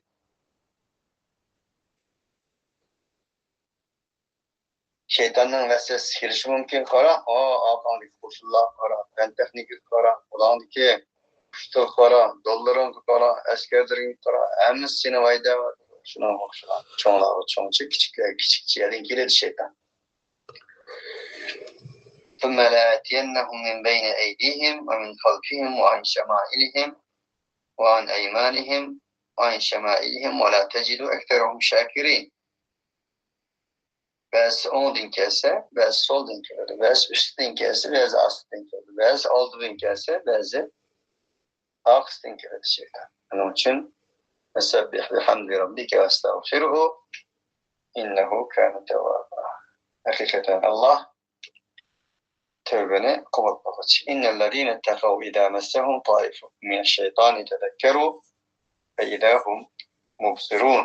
شەيتاننىڭ ۋەسۋەسىسى كېلىشى مۇمكىن. قارا، ئا، ئارقاڭدىكى قوشۇنلارغا قارا، پەن تېخنىكىغا قارا، قولۇڭدىكى پۇشتىغا قارا، دوللىرىڭغا قارا، ئەسكەرلىرىڭگە قارا، ھەممىسى سېنى ۋەيدە. شۇنىڭغا ئوخشىغان چوڭلارغا چوڭچە، كىچىكلەرگە كىچىكچە يەردىن كېلىدۇ شەيتان. ثم لآتينهم من بين أيديهم ومن خلفهم وعن شمائلهم وعن أيمانهم وعن شمائلهم ولا تجد أكثرهم شاكرين. بەزىسى ئوڭدىن كەلسە، بەزىسى سولدىن كېلىدۇ، بەزىسى ئۈستىدىن كەلسە، بەزىسى ئاستىدىن كېلىدۇ، بەزىسى ئالدىدىن كەلسە، بەزىسى ئارقىسىدىن كېلىدۇ شەيتان. شۇنىڭ ئۈچۈن فەسەببىھ بىھەمدى رەببىكە ۋەستەغفىرھۇ ئىننەھۇ كانە تەۋۋابا. ھەقىقەتەن ئاللا تەۋبىنى قوبۇل قىلغۇچى. إن الذين اتقوا إذا مسهم طائف من الشيطان تذكروا فإذا هم مبصرون.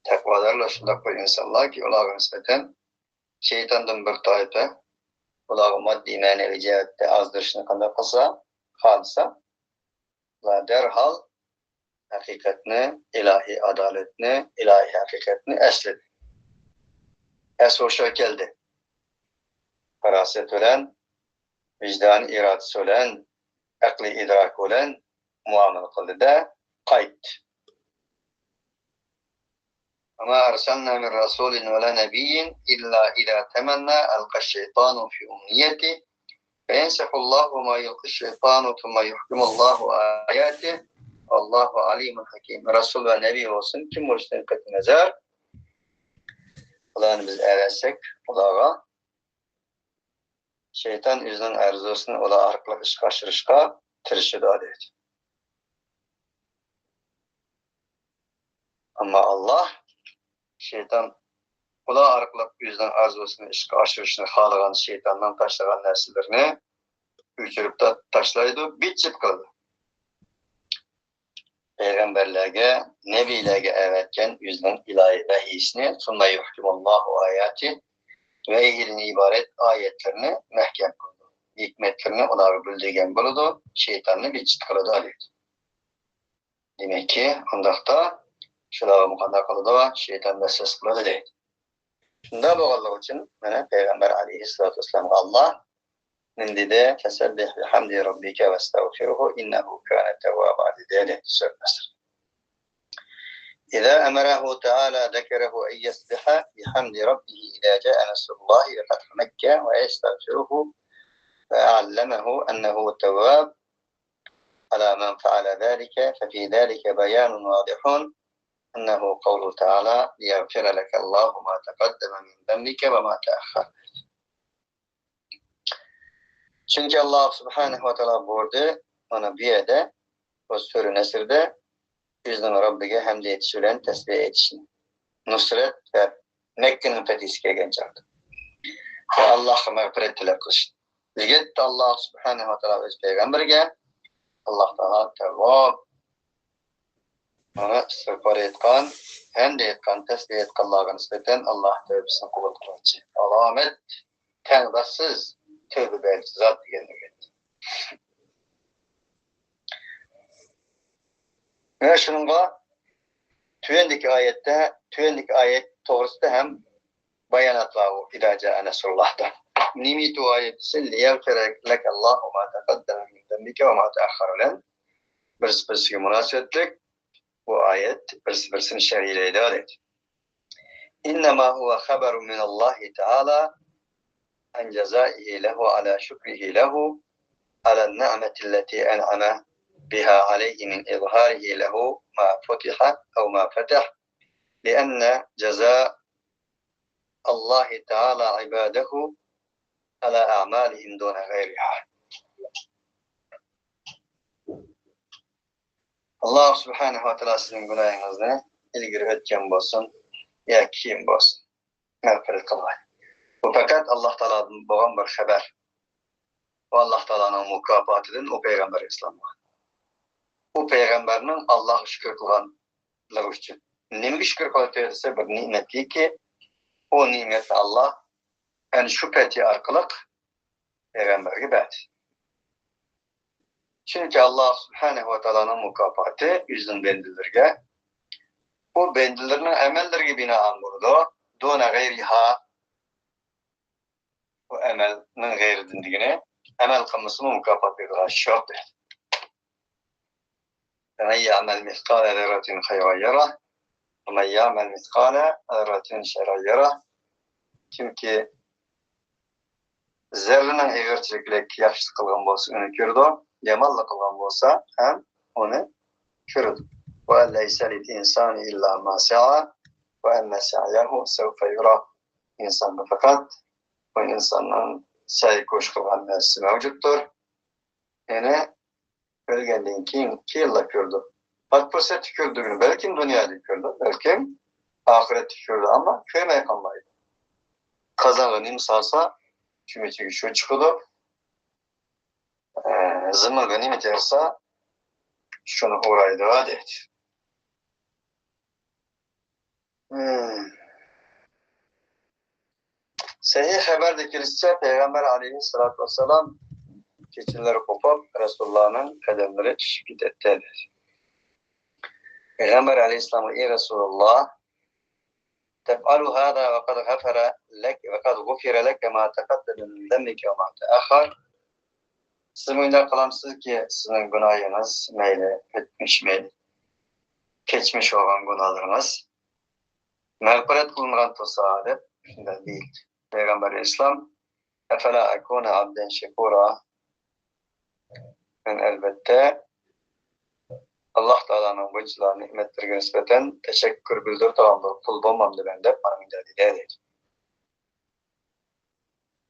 تەقۋادارلار شۇنداق بىر ئىنسانلاركى، ئۇلارغا نىسبەتەن شەيتاندىن بىر تائىپە ئۇلارغا ماددىي، مەنىۋى جەھەتتە ئازدۇرۇشنى قانداق قىلسا، خالىسا، ئۇلار دەرھال ھەقىقەتنى، ئىلاھىي ئادالەتنى، ئىلاھىي ھەقىقەتنى ئەسلىدى. ئەس ھوشىغا كەلدى. پاراسەت بىلەن، ۋىجدان ئىرادىسى بىلەن، ئەقلىي ئىدراك بىلەن مۇئامىلە قىلدى-دە، قايتتى. وما أرسلنا من رسول ولا نبي إلا إذا تمنى ألقى الشيطان في أمنيته فينسخ الله ما يلقي الشيطان ثم يحكم الله آياته والله عليم حكيم. رەسۇل ۋە نەبىي بولسۇن، كىم بولۇشىدىن قەتئىينەزەر، ئۇلارنى بىز ئەۋەتسەك، ئۇلارغا شەيتان ئۆزىنىڭ ئارزۇسىنى ئۇلار ئارقىلىق ئىشقا ئاشۇرۇشقا تىرىشىدۇ، دەيدۇ. ئەمما ئاللا شەيتان ئۇلار ئارقىلىق ئۆزىنىڭ ئارزۇسىنى ئىشقا ئاشۇرۇشنى خالىغان شەيتاننىڭ تاشلىغان نەرسىلىرىنى ئۆچۈرۈپ تا-، تاشلايدۇ، بىت-چىت قىلىدۇ. پەيغەمبەرلەرگە، نەبىيلەرگە ئەۋەتكەن ئۆزىنىڭ ئىلاھىي ۋەھىيسىنى، ثم يحكم الله آياته، ۋەھىيدىن ئىبارەت ئايەتلىرىنى مەھكەم قىلىدۇ. ھېكمەتلىرىنى ئۇلارغا بىلدۈرگەن بولىدۇ، شەيتاننى بىت-چىت قىلىدۇ، دەيدۇ. دېمەككى، ئۇنداقتا شۇلارغىمۇ قانداق قىلىدۇ؟ شەيتان ۋەسۋەسە قىلىدۇ، دەيدۇ. شۇنداق بولغانلىقى ئۈچۈن، مانا، پەيغەمبەر ئەلەيھىسسالاتۇ ۋەسسالامغا ئاللا نېمە دېدى؟ فەسەببىھ بىھەمدى رەببىكە ۋەستەغفىرھۇ ئىننەھۇ كانە تەۋۋابا، دېدى، دەيدۇ سۈرە نەسر. إذا أمره تعالى ذكره أن يسبح بحمد ربه إذا جاء نصر الله وفتح مكة ويستغفره، فأعلمه أنه تواب على من فعل ذلك، ففي ذلك بيان واضح أنه قوله تعالى: ليغفر لك الله ما تقدم من ذنبك وما تأخر. چۈنكى ئاللا سۇبھانەھۇ ۋە تائالا بۇيرۇدى، مانا بۇ يەردە، بۇ سۈرە نەسرىدە ئۆزىنىڭ رەببىگە ھەمدە ئېيتىش بىلەن تەسبىھ ئېيتىشنى، نۇسرەت ۋە مەككىنىڭ پەتھىسى كەلگەن چاغدا، ۋە ئاللاھقا مەغپىرەت تەلەپ قىلىشنى. ئەلۋەتتە، ئاللا سۇبھانەھۇ ۋە تائالا ئۆز پەيغەمبىرىگە، ئاللا تائالا تەۋۋاب، مانا، ئىستىغپار ئېيتقان، ھەمدە ئېيتقان، تەسبىھ ئېيتقانلارغا نىسبەتەن ئاللا تەۋبىسىنى قوبۇل قىلغۇچى، ئالامەت، تەڭداشسىز تەۋبە بەرگۈچى زات دېگەن گەپ. ۋە شۇنىڭغا تۆۋەندىكى ئايەتتە، تۆۋەندىكى ئايەت توغرىسىدا ھەم باياناتلار ئۇ، إذا جاء نصر الله دا. نېمە ئېيتىۋايىپسى؟ ليغفر لك الله ما تقدم من ذنبك وما تأخر بىلەن بىرسى بىرسىگە مۇناسىۋەتلىك. بۇ ئايەت بىرسى بىرسىنى شەرھلەيدۇ دەيدۇ. إنما هو خبر من الله تعالى عن جزائه له على شكره له على النعمة التي أنعم بها عليه من إظهاره له ما فتح أو ما فتح، لأن جزاء الله تعالى عباده على أعمالهم دون غيرها. ئاللا سۇبھانەھۇ ۋە تائالا سىزنىڭ گۇناھىڭىزنى ئىلگىرى ئۆتكەن بولسۇن يا كېيىن بولسۇن، مەغپىرەت قىلغاي. بۇ پەقەت ئاللا تائالادىن بولغان بىر خەۋەر. بۇ ئاللا تائالانىڭ مۇكاپاتىدىن ئۇ پەيغەمبەر ئەلەيھىسسالامغا. ئۇ پەيغەمبەرنىڭ ئاللاغا شۈكۈر قىلغانلىقى ئۈچۈن. نېمىگە شۈكۈر قىلىۋاتىدۇ دېسە، بىر نېمەتكىكى، ئۇ نېمەتنى ئاللا ئەنە شۇ پەتى ئارقىلىق پەيغەمبەرگە بەردى. چۈنكى ئاللا سۇبھانەھۇ ۋە تائالانىڭ مۇكاپاتى ئۆزىنىڭ بەندىلىرىگە، ئۇ بەندىلىرىنىڭ ئەمەللىرىگە بىنائەن بولىدۇ. دۇنە غەيرىھا. بۇ ئەمەلنىڭ غەيرىدىن دېگىنى، ئەمەل قىلمىسىمۇ مۇكاپات بېرىدىغان ئىش يوق دەيدۇ. فمن يعمل مثقال ذرة خيرا يره، ومن يعمل مثقال ذرة شرا يره. كىمكى زەررىنىڭ ئېغىرچىلىكلىك ياخشىلىق قىلغان بولسا، ئۇنى كۆرىدۇ، يامانلىق قىلغان بولسا ھەم ئۇنى كۆرىدۇ. وأن ليس للإنسان إلا ما سعى، وأن سعيه سوف يرى. ئىنساندا پەقەت بۇ ئىنساننىڭ سەي كوش قىلغان نەرسىسى مەۋجۇتتۇر. يەنى ئۆلگەندىن كېيىن، كېيىنلا كۆرىدۇ. پات پۇرسەتتە كۆرىدۇ، بەلكىم دۇنيادا كۆرىدۇ، بەلكىم ئاخىرەتتە كۆرىدۇ، ئەمما كۆرمەي قالمايدۇ. قازانغا نېمە سالسا، چۆمىچىگە شۇ چىقىدۇ. ئە، زېمىنغا نېمە تەرسە، شۇنى ئورايدۇ، دەيدۇ. مم. سەھىھ خەۋەردە كېلىشىچە، پەيغەمبەر ئەلەيھىسسالاتۇ ۋەسسالام چېچىلىرى قوپۇپ، رەسۇلۇللانىڭ قەدەملىرى شىشىپ كېتەتتى. پەيغەمبەر ئەلەيھىسسالامغا: ئى رەسۇلۇللا، تفعل هذا وقد غفر لك، وقد غفر لك ما تقدم من ذنبك وما تأخر. سىز مۇنداق قىلامسىزكى، سىزنىڭ گۇناھىڭىز مەيلى ئۆتمۈش، مەيلى كەچمىش بولغان گۇناھلىرىڭىز مەغپىرەت قىلىنغان تۇرسا، دەپ شۇنداق دېيىلدى. پەيغەمبەر ئەلەيھىسسالام: أفلا أكون عبدا شكورا؟ مەن ئەلۋەتتە ئاللا تائالانىڭ بۇنچىلا نېمەتلىرىگە نىسبەتەن تەشەككۈر بىلدۈرىدىغان بىر قۇل بولمامدىمەن، دەپ مانا مۇنداق دېدى، دەيدۇ.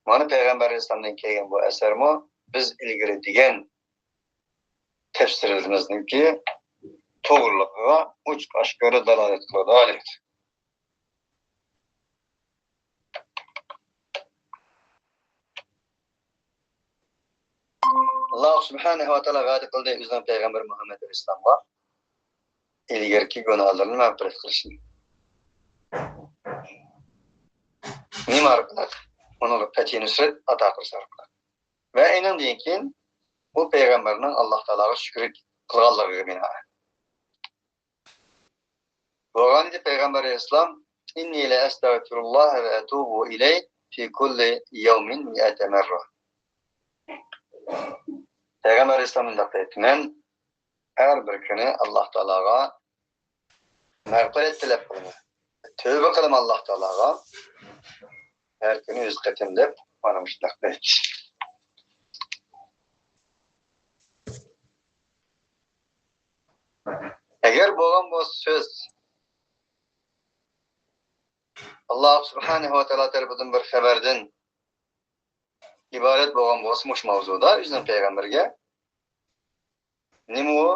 مانا پەيغەمبەر ئەلەيھىسسالامدىن كەلگەن بۇ ئەسەرمۇ بىز ئىلگىرى دېگەن تەپسىرلىرىمىزنىڭكى توغرىلىقىغا ئوچۇق ئاشكارا دالالەت قىلىدۇ، دەيدۇ. ئاللا سۇبھانەھۇ ۋە تائالا ۋەدە قىلدى ئۆزىنىڭ پەيغەمبىرى مۇھەممەد ئەلەيھىسسالامغا ئىلگىرىكى گۇناھلىرىنى مەغپىرەت قىلىشنى. نېمە ئارقىلىق؟ ئۇنىڭغا پەتھى نۇسرەت ئاتا قىلىش ئارقىلىق. ۋە ئېنىڭدىن كېيىن بۇ پەيغەمبەرنىڭ ئاللا تائالاغا شۈكرى قىلغانلىقىغا بىنائەن. بولغانىدى پەيغەمبەر ئەلەيھىسسالام: إني لأستغفر الله وأتوب إليه في كل يوم مائة مرة. پەيغەمبەر ئەلەيھىسسالام مۇنداق دەيتتى: مەن ھەر بىر كۈنى ئاللا تائالاغا مەغپىرەت تىلەپ قىلىمەن. تۆۋبە قىلىمەن ئاللا تائالاغا. ھەر كۈنى يۈز قېتىم دەپ، مانا مۇشۇنداق دەيتتى. ئەگەر بولغان بولسا سۆز ئاللا سۇبھانەھۇ ۋە تائالا تەرىپىدىن بىر خەۋەردىن ئىبارەت بولغان بولسا مۇشۇ ماۋزۇدا ئۆزىنىڭ پەيغەمبىرىگە نېمە ئۇ؟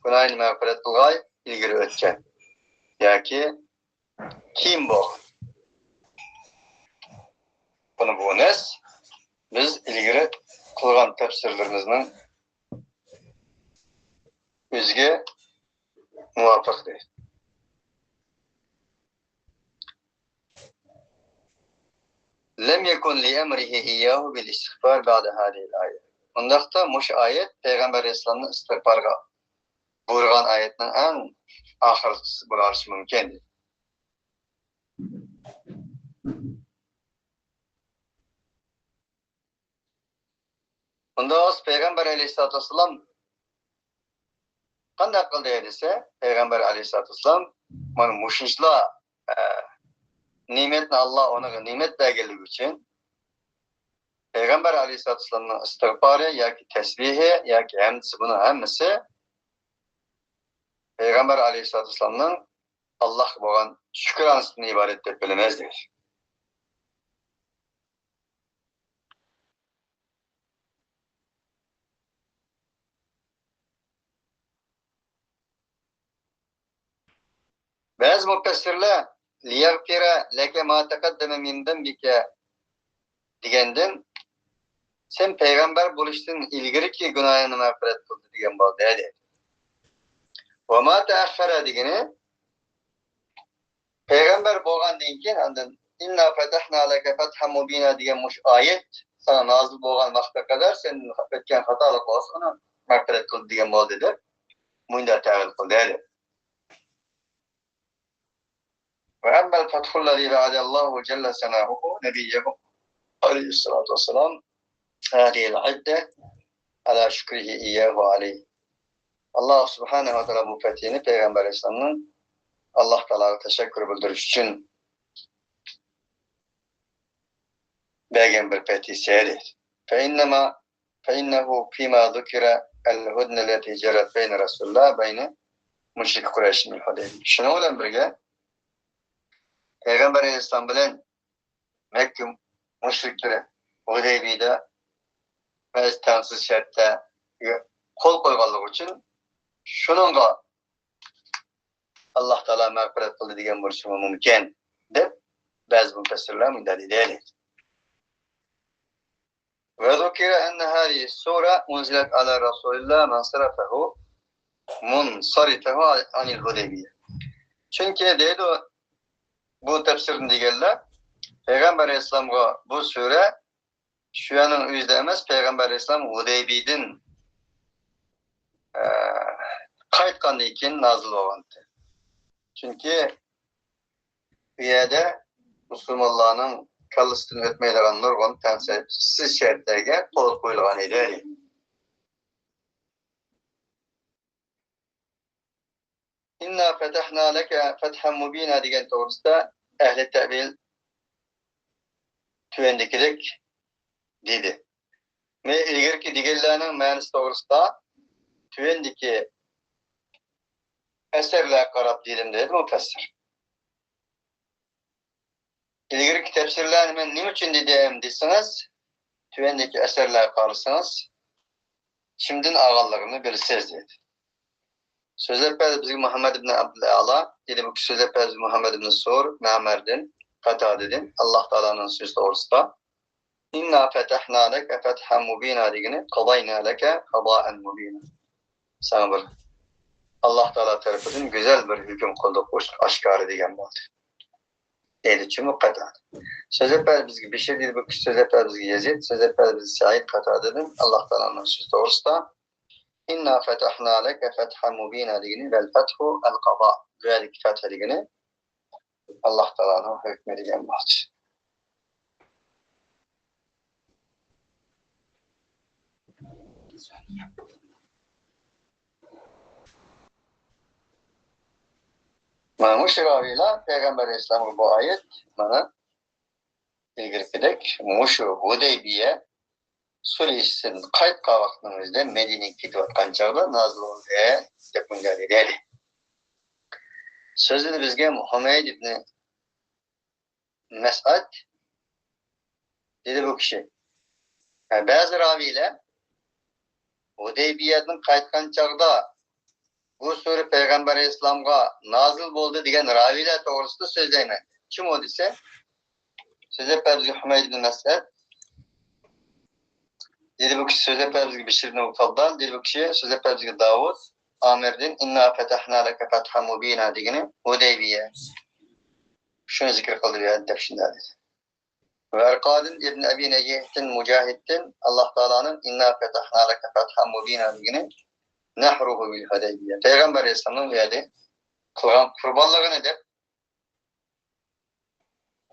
گۇناھىنى مەغپىرەت قىلغاي، ئىلگىرى ئۆتكەن ياكى كېيىن بولغان. بۇنى بۇ نەس بىز ئىلگىرى قىلغان تەپسىرلىرىمىزنىڭ ئۆزىگە مۇۋاپىق دەيدۇ. لم يكن لأمره إياه بالاستغفار بعد هذه الآية. ئۇنداقتا مۇشۇ ئايەت پەيغەمبەر ئەلەيھىسسالامنى ئىستىغپارغا بۇيرۇغان ئايەتنىڭ ئەڭ ئاخىرقىسى بولۇشى مۇمكىن. ئۇنداق بولسا پەيغەمبەر ئەلەيھىسسالاتۇ ۋەسسالام قانداق قىلدى دېسە، پەيغەمبەر ئەلەيھىسسالاتۇ ۋەسسالام مانا مۇشۇنچىلا، ئە، نېمەتنى ئاللا ئۇنىڭغا نېمەت بەرگەنلىكى ئۈچۈن پەيغەمبەر ئەلەيھىسسالاتۇ ۋەسسالامنىڭ ئىستىغپارى ياكى تەسبىھى ياكى ھەمدىسى، بۇنىڭ ھەممىسى پەيغەمبەر ئەلەيھىسسالاتۇ ۋەسسالامنىڭ ئاللاھقا بولغان شۈكرانىسىدىن ئىبارەت دەپ بىلىمىز دېدى. بەزى مۇپەسسىرلەر لىيەغفىرە لەكە ما تەقەددەمە مىن زەنبىكە دېگەندىن، سەن پەيغەمبەر بولۇشتىن ئىلگىرىكى گۇناھىڭنى مەغپىرەت قىلدى دېگەن بولدى، دەيدۇ. ۋە ما تەئەخخەرە دېگىنى، پەيغەمبەر بولغاندىن كېيىن ئاندىن ئىننا فەتەھنا لەكە فەتھەن مۇبىنا دېگەن مۇشۇ ئايەت ساڭا نازىل بولغان ۋاقىتقا قەدەر سەن ئۆتكەن خاتالىق بولسا ئۇنى مەغپىرەت قىلدى دېگەن بولدى دەپ مۇنداق تەۋىل قىلدى. وأما الفتح الذي وعد الله جل ثناؤه نبيه عليه الصلاة والسلام هذه العدة على شكره إياه عليه. ئاللا سۇبھانەھۇ ۋە تائالا بۇ پەتھىنى پەيغەمبەر ئەلەيھىسسالامنىڭ ئاللا تائالاغا تەشەككۈر بىلدۈرۈش ئۈچۈن بەرگەن بىر پەتھى ئىدى. فإنما فإنه فيما ذكر الهدنة التي جرت بين رسول الله بين مشرك قريش من الحديبية. شۇنىڭ بىلەن بىرگە، پەيغەمبەر ئەلەيھىسسالام بىلەن مەككە مۇشرىكلىرى ھۇدەيبىيەدە بەزى تەڭسىز شەرتلەرگە قول قويغانلىقى ئۈچۈن، شۇنىڭغا ئاللا تائالا مەغپىرەت قىلدى دېگەن بولۇشىمۇ مۇمكىن، دەپ بەزى مۇپەسسىرلەر مۇنداق دېدى. وذكر أن هذه السورة أنزلت على رسول الله منصرفه، منصرفه عن الحديبية. چۈنكى دەيدۇ بۇ تەپسىرنى دېگەنلەر، پەيغەمبەر ئەلەيھىسسالامغا بۇ سۈرە شۇ يەرنىڭ ئۆزىدە ئەمەس، پەيغەمبەر ئەلەيھىسسالام ھۇدەيبىيەدىن، ئە، قايتقاندىن كېيىن نازىل بولغانىدى. چۈنكى ئۇ يەردە مۇسۇلمانلارنىڭ كاللىسىدىن ئۆتمەيدىغان نۇرغۇن تەڭسىز شەرتلەرگە قول قويۇلغان ئىدى. ئىننا فەتەھنا لەكە فەتھەن مۇبىنا دېگەن توغرىسىدا ئەھلى تەۋىل تۆۋەندىكىدەك دېدى. مەن ئىلگىرىكى دېگەنلەرنىڭ مەنىسى توغرىسىدا تۆۋەندىكى ئەسەرلەرگە قاراپ دېدىم، دېدى مۇپەسسىر. ئىلگىرىكى تەپسىرلەرنى مەن نېمە ئۈچۈن دېدىم دېسىڭىز، تۆۋەندىكى ئەسەرلەرگە قارىسىڭىز، كىمدىن ئالغانلىقىنى بىلىسىز، دېدى. سۆزلەپ بەردى بىزگە مۇھەممەد ئىبن ئابدۇلئەلا، دېدى بۇ كىشى سۆزلەپ بەردى بىزگە مۇھەممەد ئىبن سۇر، مەمەردىن، قاتادىدىن، ئاللا تائالانىڭ سۆزى توغرىسىدا. ئىننا فەتەھنا لەكە فەتھەن مۇبىنا دېگىنى، قەزەينا لەكە قەزائەن مۇبىنا. ساڭا بىر ئاللا تائالا تەرىپىدىن گۈزەل بىر ھۆكۈم قىلدۇق، ئاشكارا دېگەن بولدى. دەيدۇ چۈمۈ قاتادە. سۆزلەپ بەردى بىزگە بىشىر، دېدى بۇ كىشى سۆزلەپ بەردى بىزگە يەزىد، سۆزلەپ بەردى بىزگە سەئىد، قاتادىدىن، ئاللا تائالانىڭ سۆزى توغرىسىدا. ئىننا فەتەھنا لەكە فەتھەن مۇبىنا دېگىنى، ۋەل فەتھۇ ئەل قەزا. بۇ يەردىكى فەتھە دېگىنى ئاللا تائالانىڭ ھۆكمى دېگەن بولدى. مانا مۇشۇ راۋىلار پەيغەمبەر ئەلەيھىسسالامغا بۇ ئايەت، مانا ئىلگىرىكىدەك مۇشۇ ھۇدەيبىيە سۇلھىدىن قايتقان ۋاقىتنىڭ ئۆزىدە مەدىنىگە كېتىۋاتقان چاغدا نازىل بولدى، دەپ مۇنداق دېدى. سۆزلىدى بىزگە ھۇمەيد ئىبنى مەسئەد، دېدى بۇ كىشى. ھە، بەزى راۋىيلەر ھۇدەيبىيەدىن قايتقان چاغدا بۇ سۈرە پەيغەمبەر ئەلەيھىسسالامغا نازىل بولدى دېگەن راۋىيلەر توغرىسىدا سۆزلەيمەن. كىم ئۇ دېسە، سۆزلەپ بەردى بىزگە ھۇمەيد ئىبن مەسئەد. دېدى بۇ كىشى، سۆزلەپ بەردى بىزگە بىشىر ئىبن فەددال. دېدى بۇ كىشى، سۆزلەپ بەردى بىزگە داۋۇد ئامىردىن، ئىننا فەتەھنا لەكە فەتھەن مۇبىنا دېگىنى ھۇدەيبىيە. شۇنى زىكىر قىلدى بۇ يەردە دەپ شۇنداق دېدى. ۋەرقادىن ئىبن ئەبى نەجىھتىن مۇجاھىدتىن ئاللا تائالانىڭ ئىننا فەتەھنا لەكە فەتھەن مۇبىنا دېگىنى نەھرۇھۇ بىل ھۇدەيبىيە. پەيغەمبەر ئەلەيھىسسالامنىڭ بۇ يەردە قىلغان قۇربانلىقىنى دەپ،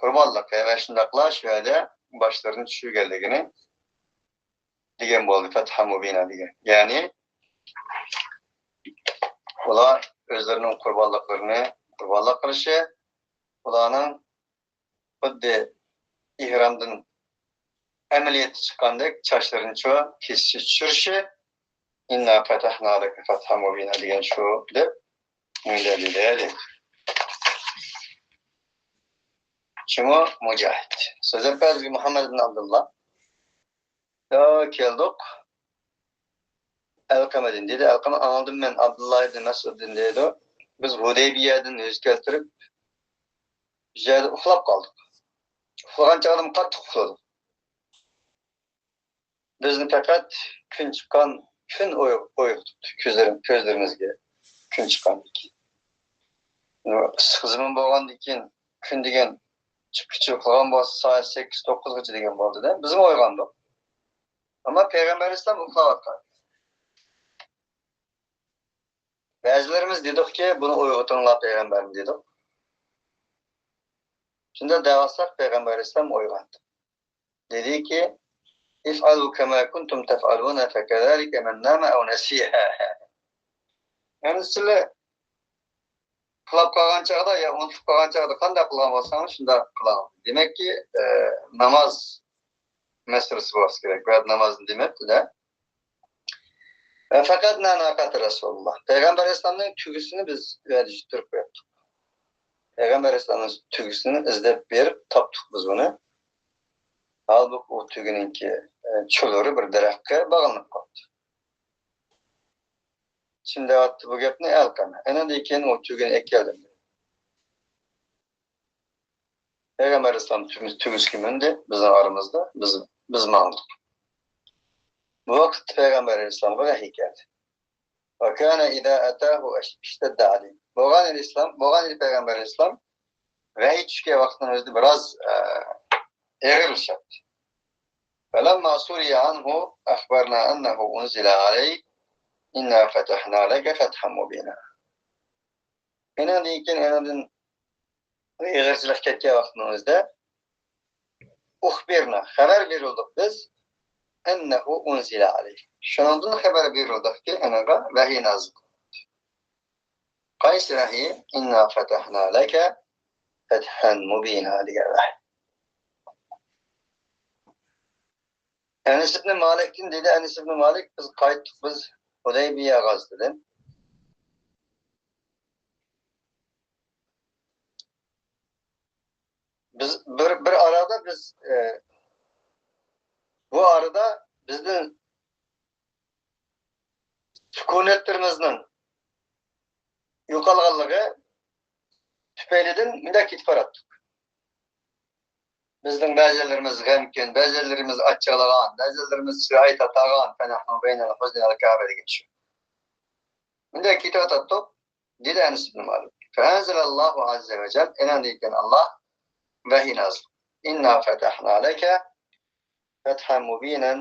قۇربانلىقى ۋە شۇنداقلا شۇ يەردە باشلىرىنى چۈشۈرگەنلىكىنى دېگەن بولدى، فەتھەن مۇبىنا دېگەن. يەنى ئۇلار ئۆزلىرىنىڭ قۇربانلىقلىرىنى قۇربانلىق قىلىشى، ئۇلارنىڭ خۇددى ئېھرامدىن ئەمەلىيەتتە چىققاندەك چاچلىرىنى چۇ-، كېسىشى، چۈشۈرۈشى، «ئىننا فەتەھنا لەكە فەتھەن مۇبىنا» دېگەن شۇ دەپ مۇنداق دېدى. شۇمۇ مۇجاھىد. سۆزلەپ بەردى مۇھەممەد ئىبن ئابدۇللا. يا، كەلدۇق. ئەلقەمەدىن دېدى. ئەلقەمە ئاڭلىدىم مەن ئابدۇللا ئىبن مەسئۇدتىن دەيدۇ. بىز ھۇدەيبىيەدىن يۈز كەلتۈرۈپ، بىر يەردە ئۇخلاپ قالدۇق. ئۇخلىغان چاغدىمۇ قاتتىق ئۇخلىدۇق. بىزنى پەقەت كۈن چىققان كۈن ئوي-، ئويغىتىپتۇ، كۆزلىرىم-، كۆزلىرىمىزگە كۈن چىققاندىن كېيىن. ئىسسىق زېمىن بولغاندىن كېيىن كۈن دېگەن چىققۇچە ئۇخلىغان بولسا، سائەت سەككىز، توققۇزغىچە دېگەن بولدى-دە، بىزمۇ ئويغاندۇق. ئەمما پەيغەمبەر ئەلەيھىسسالام ئۇخلاۋاتقان. بەزىلىرىمىز دېدۇقكى، «بۇنى ئويغىتىڭلار پەيغەمبەرنى» دېدۇق. شۇنداق دەۋاتساق، پەيغەمبەر ئەلەيھىسسالام ئويغاندى. دېدىكى، «افعلوا كما كنتم تفعلون فكذلك من نام أو نسي.» يەنى سىلەر ئۇخلاپ قالغان چاغدا يا ئۇنتۇلۇپ قالغان چاغدا قانداق قىلغان بولساڭلار، شۇنداق قىلىڭ. دېمەككى، ئە، ناماز مەسىلىسى بولسا كېرەك. بۇ يەردە نامازنى دېمەپتۇ-دە. فقدنا ناقة رسول الله. پەيغەمبەر ئەلەيھىسسالامنىڭ تۆگىسىنى بىز ئۇ يەردە يۈتتۈرۈپ قويۇپتۇق. پەيغەمبەر ئەلەيھىسسالامنىڭ تۆگىسىنى ئىزدەپ بېرىپ تاپتۇق بىز ئۇنى. ھالبۇكى، ئۇ تۆگىنىڭكى، ئە، چۇلۇرى بىر دەرەخكە باغلىنىپ قاپتۇ. كىم دەۋاتتى بۇ گەپنى؟ ئەلقەمە. ئېنىڭدىن كېيىن ئۇ تۆگىنى ئەكەلدىم. پەيغەمبەر ئەلەيھىسسالام تۆگىسىگە مىندى بىزنىڭ ئارىمىزدا، بىز، بىز ماڭدۇق. بۇ ۋاقىتتا پەيغەمبەر ئەلەيھىسسالامغا ۋەھىي كەلدى. وكان إذا أتاه اشتد عليه. بولغان ئەلەيھىسسالام، بولغان ئىدى پەيغەمبەر ئەلەيھىسسالام ۋەھىي چۈشكەن ۋاقىتنىڭ ئۆزىدە بىراز، ئە، ئېغىرلىشاتتى. فلما سري عنه أخبرنا أنه أنزل عليه إنا فتحنا لك فتحا مبينا. ئېنىڭدىن كېيىن، ئېنىڭدىن ئېغىرچىلىق كەتكەن ۋاقىتنىڭ ئۆزىدە، ئۇخبىرنا، خەۋەر بېرىلدۇق بىز، ئەننەھۇ ئۇنزىلە ئەلەيھ. شۇنىڭدىن خەۋەر بېرىلدۇقكى، ئېنىڭغا ۋەھىي نازىل قىلىندى. قايسى ۋەھىي؟ ئىننا فەتەھنا لەكە فەتھەن مۇبىنا دېگەن ۋەھىي. ئەنەس ئىبنى مالىكتىن دېدى، ئەنەس ئىبنى مالىك، بىز قايتتۇق، بىز ھۇدەيبىيە غازىتىدىن. بىز بىر، بىر ئارىدا بىز، ئە، بۇ ئارىدا بىزدىن سۈكۈنەتلىرىمىزنىڭ يوقالغانلىقى تۈپەيلىدىن مۇنداق كېتىپ باراتتۇق. بىزنىڭ بەزىلىرىمىز غەمكىن، بەزىلىرىمىز ئاچچىقلىغان، بەزىلىرىمىز چىراي تاتارغان، فەنەھنۇ بەينەل ھۇزنى ۋەل كەئبە دېگەن شۇ. مۇنداق كېتىۋاتاتتۇق، دېدى ئەنەس ئىبنى مالىك. فەئەنزەلەللاھۇ ئەززە ۋە جەل، ئېنىڭدىن كېيىن ئاللاھ ۋەھىي نازىل قىلدى. ئىننا فەتەھنا لەكە فەتھەن مۇبىنەن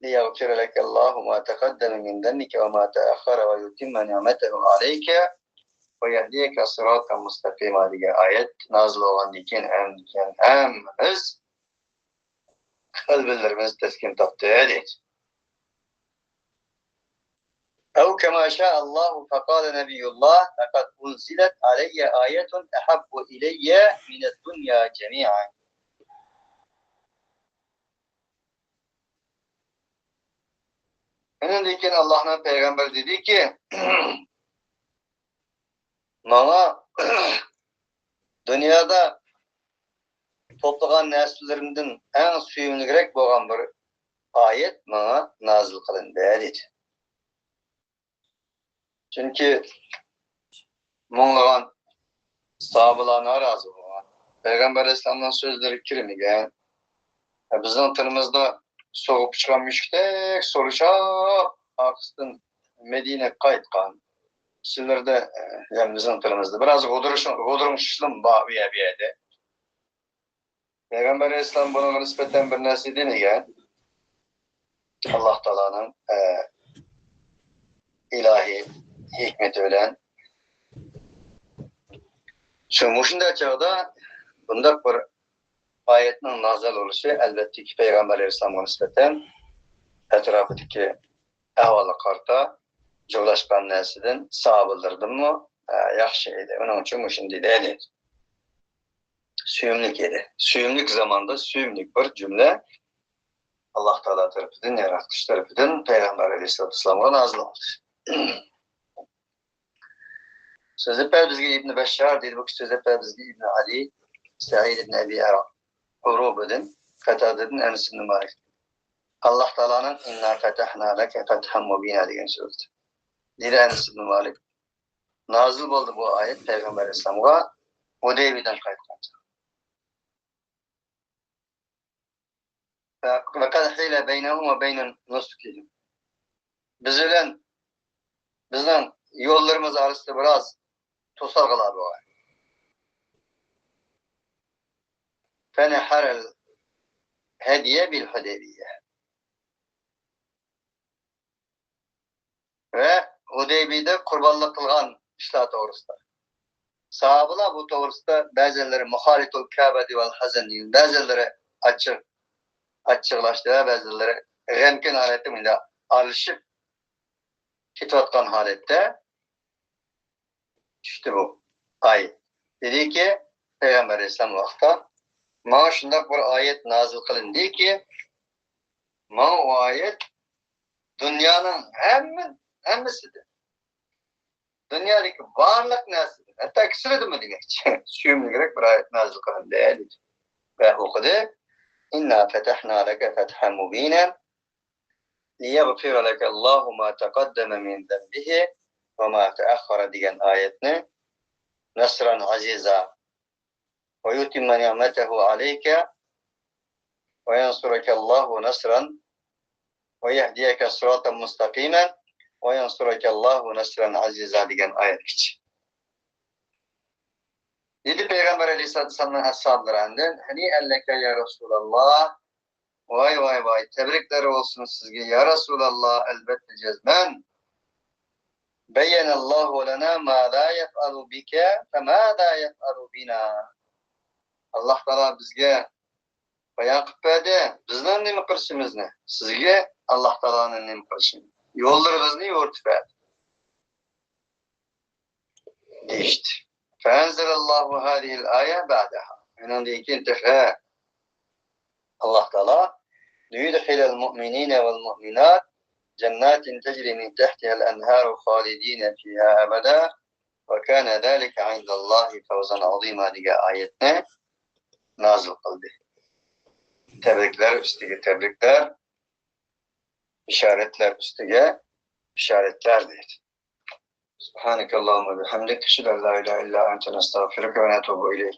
لىيەغفىرە لەكەللاھۇ ما تەقەددەمە مىن زەنبىكە ۋە ما تەئەخخەرە ۋە يۇتىممە نىئمەتەھۇ ئەلەيكە ۋە يەھدىيەكە سىراتەن مۇستەقىما دېگەن ئايەت نازىل بولغاندىن كېيىن، ئەمدى ھەممىمىز قەلبىلىرىمىز تەسكىن تاپتى، دەيدۇ. أو كما شاء الله فقال نبي الله لقد أنزلت علي آية أحب إلي من الدنيا جميعا. ئۇنىڭدىن كېيىن ئاللاھنىڭ پەيغەمبىرى دېدىكى، ماڭا دۇنيادا توپلىغان نەرسىلىرىمدىن ئەڭ سۆيۈملۈكرەك بولغان بىر ئايەت ماڭا نازىل قىلىندى، دېدى. چۈنكى مىڭلىغان ساھابىلار نارازى بولغان. پەيغەمبەر ئەلەيھىسسالامنىڭ سۆزلىرى كىرمىگەن. بىزنىڭ تىلىمىزدا سوغۇپ ئۇچقان مۈشۈكتەك سولىشاپ، ئارقىسىدىن مەدىنىگە قايتقان. ئىچلىرىدە، يەنى بىزنىڭ تىلىمىزدا بىراز غۇدۇرۇشۇڭ-، غۇدۇرۇڭشۇشلۇم بار ئۇ يەر، بۇ يەردە. پەيغەمبەر ئەلەيھىسسالام بۇنىڭغا نىسبەتەن بىر نەرسە دېمىگەن. ئاللاھ تائالانىڭ، ئە، ئىلاھىي ھېكمىتى بىلەن. شۇ مۇشۇنداق چاغدا بۇنداق بىر ئايەتنىڭ نازىل بولۇشى، ئەلۋەتتىكى، پەيغەمبەر ئەلەيھىسسالامغا نىسبەتەن ئەتراپىدىكى ئەھۋالغا قارىتا جۇغلاشقان نەرسىدىن، ساھابىلىرىدىنمۇ، ئە، ياخشى ئىدى. ئۇنىڭ ئۈچۈن مۇشۇنى دېدى. سۆيۈملۈك ئىدى. سۆيۈملۈك زاماندا سۆيۈملۈك بىر جۈملە ئاللاھ تائالا تەرىپىدىن، ياراتقۇچى تەرىپىدىن پەيغەمبەر ئەلەيھىسسالاتۇ ۋەسسالامغا نازىل بولدى. سۆزلەپ بەر بىزگە ئىبنى بەششار دېدى، بۇ كىشى سۆزلەپ بەر بىزگە ئىبنى ئەلى، سەئىد ئىبنى ئەبى ئەرۇبىدىن، قەتادىدىن، ئەنەس ئىبنى مالىك. ئاللاھ تائالانىڭ «ئىننا فەتەھنا لەكە فەتھەن مۇبىنا» دېگەن سۆزى. دېدى ئەنەس ئىبنى مالىك، نازىل بولدى بۇ ئايەت پەيغەمبەر ئەلەيھىسسالامغا ھۇدەيبىيەدىن قايتقاندا. فَقَدْ حِيلَ بَيْنَهُمْ وَبَيْنَ نُسُكِهِمْ. بىز بىلەن بىزنىڭ يوللىرىمىز ئارىسىدا بىراز توسالغۇلار بولغان. فَنَحَرَ الْهَدْيَ بِالْحُدَيْبِيَّةِ. ۋە ھۇدەيبىيەدە قۇربانلىق قىلغان ئىشلار توغرىسىدا. ساھابىلار بۇ توغرىسىدا بەزىلىرى مۇخالىتۇل كەبە ۋەل ھەزەن دېگەن، بەزىلىرى ئاچچىق، ئاچچىقلاشتى ۋە بەزىلىرى غەمكىن ھالەتتە مۇنداق ئارىلىشىپ كېتىۋاتقان ھالەتتە چۈشتى بۇ ئايەت. دېدىكى، پەيغەمبەر ئەلەيھىسسالام ۋاقىتتا ماڭا شۇنداق بىر ئايەت نازىل قىلىندىكى، ماڭا ئۇ ئايەت دۇنيانىڭ ھەممە، ھەممىسىدىن، دۇنيادىكى بارلىق نەرسىدىن، ھەتتا كىشىلەردىنمۇ دېگەنچە سۆيۈملۈكرەك بىر ئايەت نازىل قىلىندى، دېدى. ۋە ئوقۇدى. «إنا فتحنا لك فتحا مبينا ليغفر لك الله ما تقدم من ذنبك وما تأخر» دېگەن ئايەتنى، نەسران ئەزىزا، «ويتم نعمته عليك وينصرك الله نصرا ويهديك صراطا مستقيما وينصرك الله نصرا عزيزا» دېگەن ئايەتكىچە. دېدى پەيغەمبەر ئەلەيھىسسالاتۇ ۋەسسالامنىڭ ئەسھابلىرى ئاندىن، «هنيئا لك يا رسول الله». ۋاي، ۋاي، ۋاي، تەبرىكلەر بولسۇن سىزگە، يا رەسۇلاللا، ئەلۋەتتە جەزمەن. «بين الله لنا ما لا يفعل بك فماذا يفعل بنا». ئاللاھ تائالا بىزگە بايان قىلىپ بەردى، بىزنىڭ نېمە قىلىشىمىزنى، سىزگە ئاللاھ تائالانىڭ نېمە قىلىشىنى، يوللىرىمىزنى يورۇتۇپ بەردى، دېيىشتى. فأنزل الله هذه الآية بعدها. ئۇنىڭدىن كېيىن تېخى ئاللاھ تائالا، «ليدخل المؤمنين والمؤمنات جنات تجري من تحتها الأنهار خالدين فيها أبدا وكان ذلك عند الله فوزا عظيما» دېگەن ئايەتنى نازىل قىلدى. تەبرىكلەر ئۈستىگە تەبرىكلەر، بېشارەتلەر ئۈستىگە بېشارەتلەر دېدى. سبحانك اللهم وبحمدك، أشهد أن لا إله إلا أنت، نستغفرك ونتوب إليك.